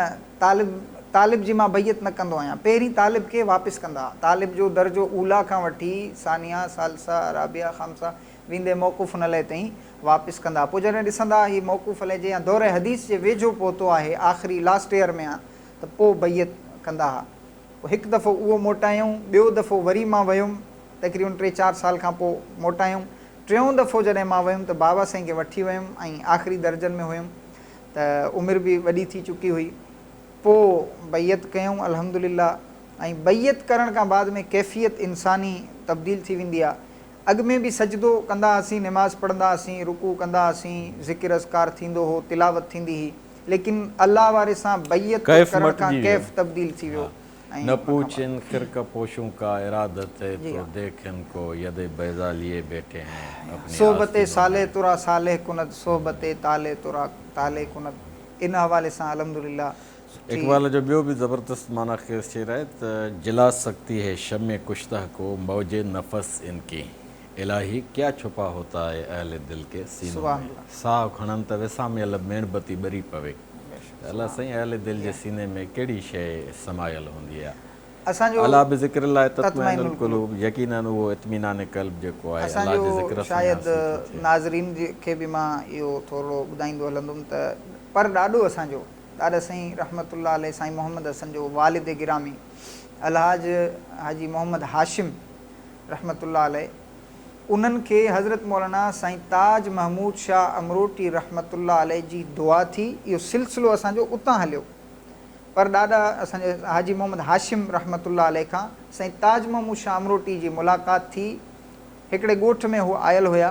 S2: طالب طالب جي مان بيعت نه ڪندو آهيان پهرين طالب کي واپس ڪندا ها طالب جو درجو اوليٰ کان وٺي ثانيه ثالثه رابعه خامسه ويندي موقوف عليه تائين واپس ڪندا ها پوء جڏهن ڏسندا ها هي موقوف عليه جي يا دوره حديث جي ويجهو پهتو آهي آخري لاسٽ ايئر ۾ آ ته پوء بيعت ڪندا ها پوء هڪ دفعو اهو موٽايائون، ٻيو دفعو وري مان ويم، تقريبن ٽي چار سال کان پوء موٽايائون، ٽيون دفعو جڏهن مان ويم ته بابا سائين کي وٺي ويم ۽ آخري درجن ۾ هيم ته عمر به وڏي ٿي چڪي هئي، پوء بيعت ڪيائون الحمدلله ۽ بيعت ڪرڻ کان بعد ۾ ڪيفيت انساني تبديل ٿي ويندي آهي، اڳ ۾ به سجدو ڪندا هئاسين، نماز پڙهندا هئاسين، رڪوع ڪندا هئاسين، ذڪر اذڪار ٿيندو هو، تلاوت ٿيندي هئي، ليڪن الله واري سان بيعت
S1: ڪيف
S2: ڪرڻ کان
S1: مٽجي ويو.
S2: ڪيف تبديل ٿي ويو ۽
S1: نه
S2: ان کان
S1: پوڇ
S2: بعد.
S1: ان خرقه پوشون ڪا ارادت هي
S2: جي
S1: تو
S2: ها.
S1: ديک ان ڪو يد بيضا ليي بيٺي هين اپني
S2: صحبت
S1: آستينون
S2: صالح
S1: مين.
S2: ترا صالح کند صحبت طالع ترا طالع کند ان حوالي سان الحمدلله سٺي.
S1: اقبال جو ٻيو به زبردست معنيٰ خيز شعر آهي ته جلا سڪتي هي شمع ڪشته ڪو موج نفس ان ڪي. الاهي ڪيا ڇپا هوتا هي اهل دل ڪي سينو ۾ ساهه کڻن ته وساميل ميڻ بتي ٻري پوي ته الله سائين اهل دل جي سيني ۾ ڪهڙي شيء سمايل هوندي آهي الا بذڪر الله تطمئن القلوب يقيناً اهو اطمينان قلب جيڪو آهي
S2: اسان
S1: الله
S2: جو
S1: جي ذڪر سان ئي
S2: شايد
S1: حاصل ٿو ٿئي.
S2: ناظرين کي به مان اهو ٿورڙو ٻڌائيندو هلندم ته پر ڏاڏو اسان جو ڏاڏا سائين رحمة الله عليه سائين محمد حسن جو والد گرامي الحاج حاجي محمد هاشم رحمة الله عليه انهن کي حضرت مولانا سائين تاج محمود شاهه امروٽي رحمة الله عليه جي دعا ٿي اهو سلسلو اسان جو اتان هليو پر ڏاڏا اسان جي حاجي محمد هاشم رحمة الله عليه کان سائين تاج محمود شاهه امروٽي جي ملاقات ٿي هڪڙي ڳوٺ ۾ هو آيل هيا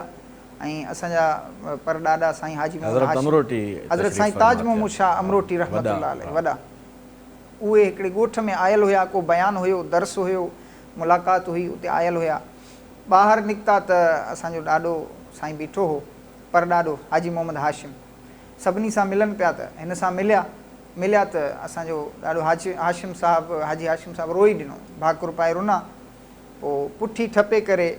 S2: ۽ اسان جا پر ڏاڏا سائين حاجي محمد
S1: حضرت
S2: هاشم
S1: امروٽي
S2: حضرت
S1: تشريف
S2: سائين تاج
S1: فرما ٿيا
S2: محمود شاهه امروٽي رحمة
S1: وڏا
S2: الله عليه وڏا اهي هڪڙي ڳوٺ ۾ آيل هيا ڪو بيان هيو درس هيو ملاقات هئي اتي آيل هيا. ٻاهر نڪتا ته اسان جو ڏاڏو سائين بيٺو هو، پر ڏاڏو حاجي محمد هاشم. سڀني سان ملن پيا ته هن سان مليا. مليا ته اسان جو ڏاڏو هاشم صاحب، حاجي هاشم صاحب روئي ڏنو. ڀاڪر پائي رنا. پوء پٺي ٺپي ڪري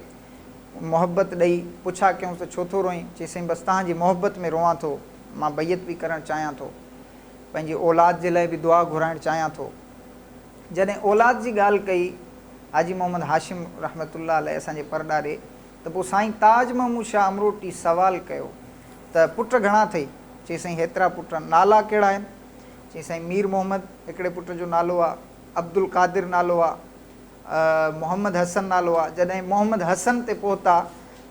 S2: محبت ڏئي پڇا ڪيونس ته ڇو ٿو روئين؟ چيس سائين بس توهان جي محبت ۾ روئان ٿو. مان بيعت به ڪرڻ چاهيان ٿو. پنهنجي اولاد جي لاء به دعا گهرائڻ چاهيان ٿو. جڏهن اولاد جي ڳالهه ڪئي حاجي محمد هاشم رحمة الله عليه اسان جي پرڏاڏي ته پوء سائين تاج محمود شاهه امروٽي سوال ڪيو ته پٽ گهڻا اٿئي؟ چيائين سائين هيترا پٽ آهن. نالا ڪهڙا آهن؟ چيائين سائين مير محمد هڪڙي پٽ جو نالو آ، عبدالقادر نالو آ، محمد حسن نالو آ. جڏهن محمد حسن تي پهتا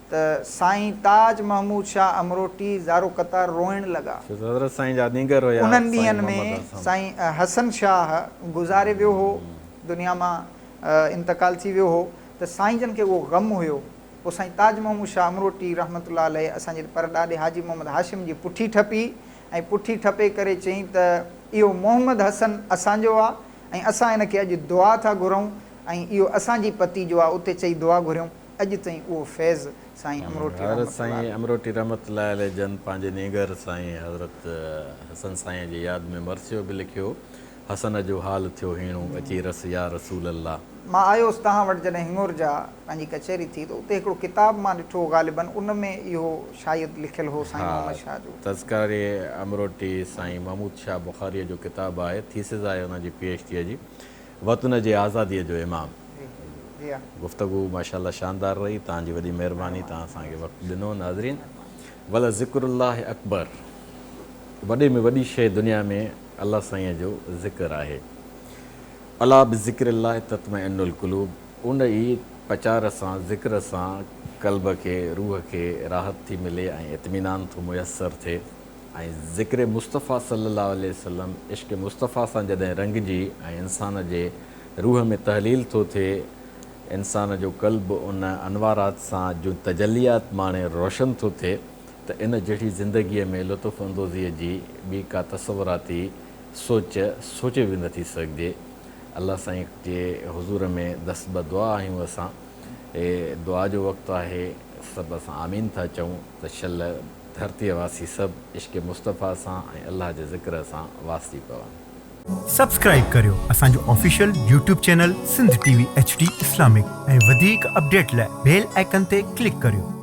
S2: ته سائين تاج محمود شاهه امروٽي زارو قطار روئڻ لڳا.
S1: ڇو ته حضرت سائين جا نينگر هيا
S2: انهن
S1: سائين
S2: ڏينهن ۾
S1: محمد حسن.
S2: سائين حسن شاهه گذاري ويو هو، دنيا مان انتقال ٿي ويو هو ته سائين جن کي اهو غم هيو. پوء سائين تاج محمود شاهه امروٽي رحمة الله عليه اسان جي پر ڏاڏي حاجي محمد هاشم جي پٺي ٺپي ۽ پٺي ٺپي ڪري چيائين ته اهو محمد حسن اسان جو آ ۽ اسان ان کي اڄ دعا ٿا گهرون ۽ اهو اسان جي پتي جو آ اتي چئي دعا گهريون. اڄ تائين اهو فيض سائين امروٽي
S1: حضرت
S2: رحمة الله
S1: سائين
S2: عليه.
S1: امروٽي رحمة الله عليه جن پنهنجي نينگر سائين حضرت حسن سائين جي ياد ۾ مرثيو به لکيو، حسن جو حال ٿيو هيڻو، اچي رس يا رسول الله.
S2: مان آيو هوس توهان وٽ جڏهن هڱورجا پنهنجي ڪچهري ٿي ته اتي هڪڙو ڪتاب مان ڏٺو غالباً ان ۾ اهو شايد لکيل هو سائين محمد شاهه جو.
S1: تذڪري امروٽي سائين محمود شاهه بخاريء جو ڪتاب آهي، ٿيسز آهي ان جي پي ايڇ ڊيء جي، وطن جي آزاديء جو امام.
S2: جي ها.
S1: گفتگو ماشاءالله شاندار رهي، توهان جي وڏي مهرباني توهان اسان کي وقت ڏنو. ناظرين ولذڪر الله اڪبر وڏي ۾ وڏي شيء دنيا ۾ الله سائينء جو ذڪر آهي. الا بذڪر الله تطمئن القلوب ان ئي پچار سان، ذڪر سان، قلب کي، روح کي راحت ٿي ملي ۽ اطمينان ٿو ميسر ٿئي ۽ ذڪر مصطفيٰ صلي الله عليه وسلم عشق مصطفيٰ سان جڏهن رنگجي ۽ انسان جي روح ۾ تحليل ٿو ٿئي، انسان جو قلب ان انوارات سان جون تجليات ماڻي روشن ٿو ٿئي ته ان جهڙي زندگيء ۾ لطف اندوزيء جي ٻي ڪا تصوراتي سوچ سوچي به نٿي سگهجي. الله سائين جي حضور ۾ دست بدعا آهيون اسان. هي دعا جو وقت آهي سڀ اسان آمين ٿا چئون ته شل ڌرتيء واسي سڀ عشق مصطفيٰ سان ۽ الله جي ذڪر سان واسجي پون.
S3: سبسڪرائيب ڪريو اسان جو official YouTube channel Sindh T V H D Islamic ۽ وڌيڪ اپڊيٽ لاء بيل آئيڪن تي ڪلڪ ڪريو.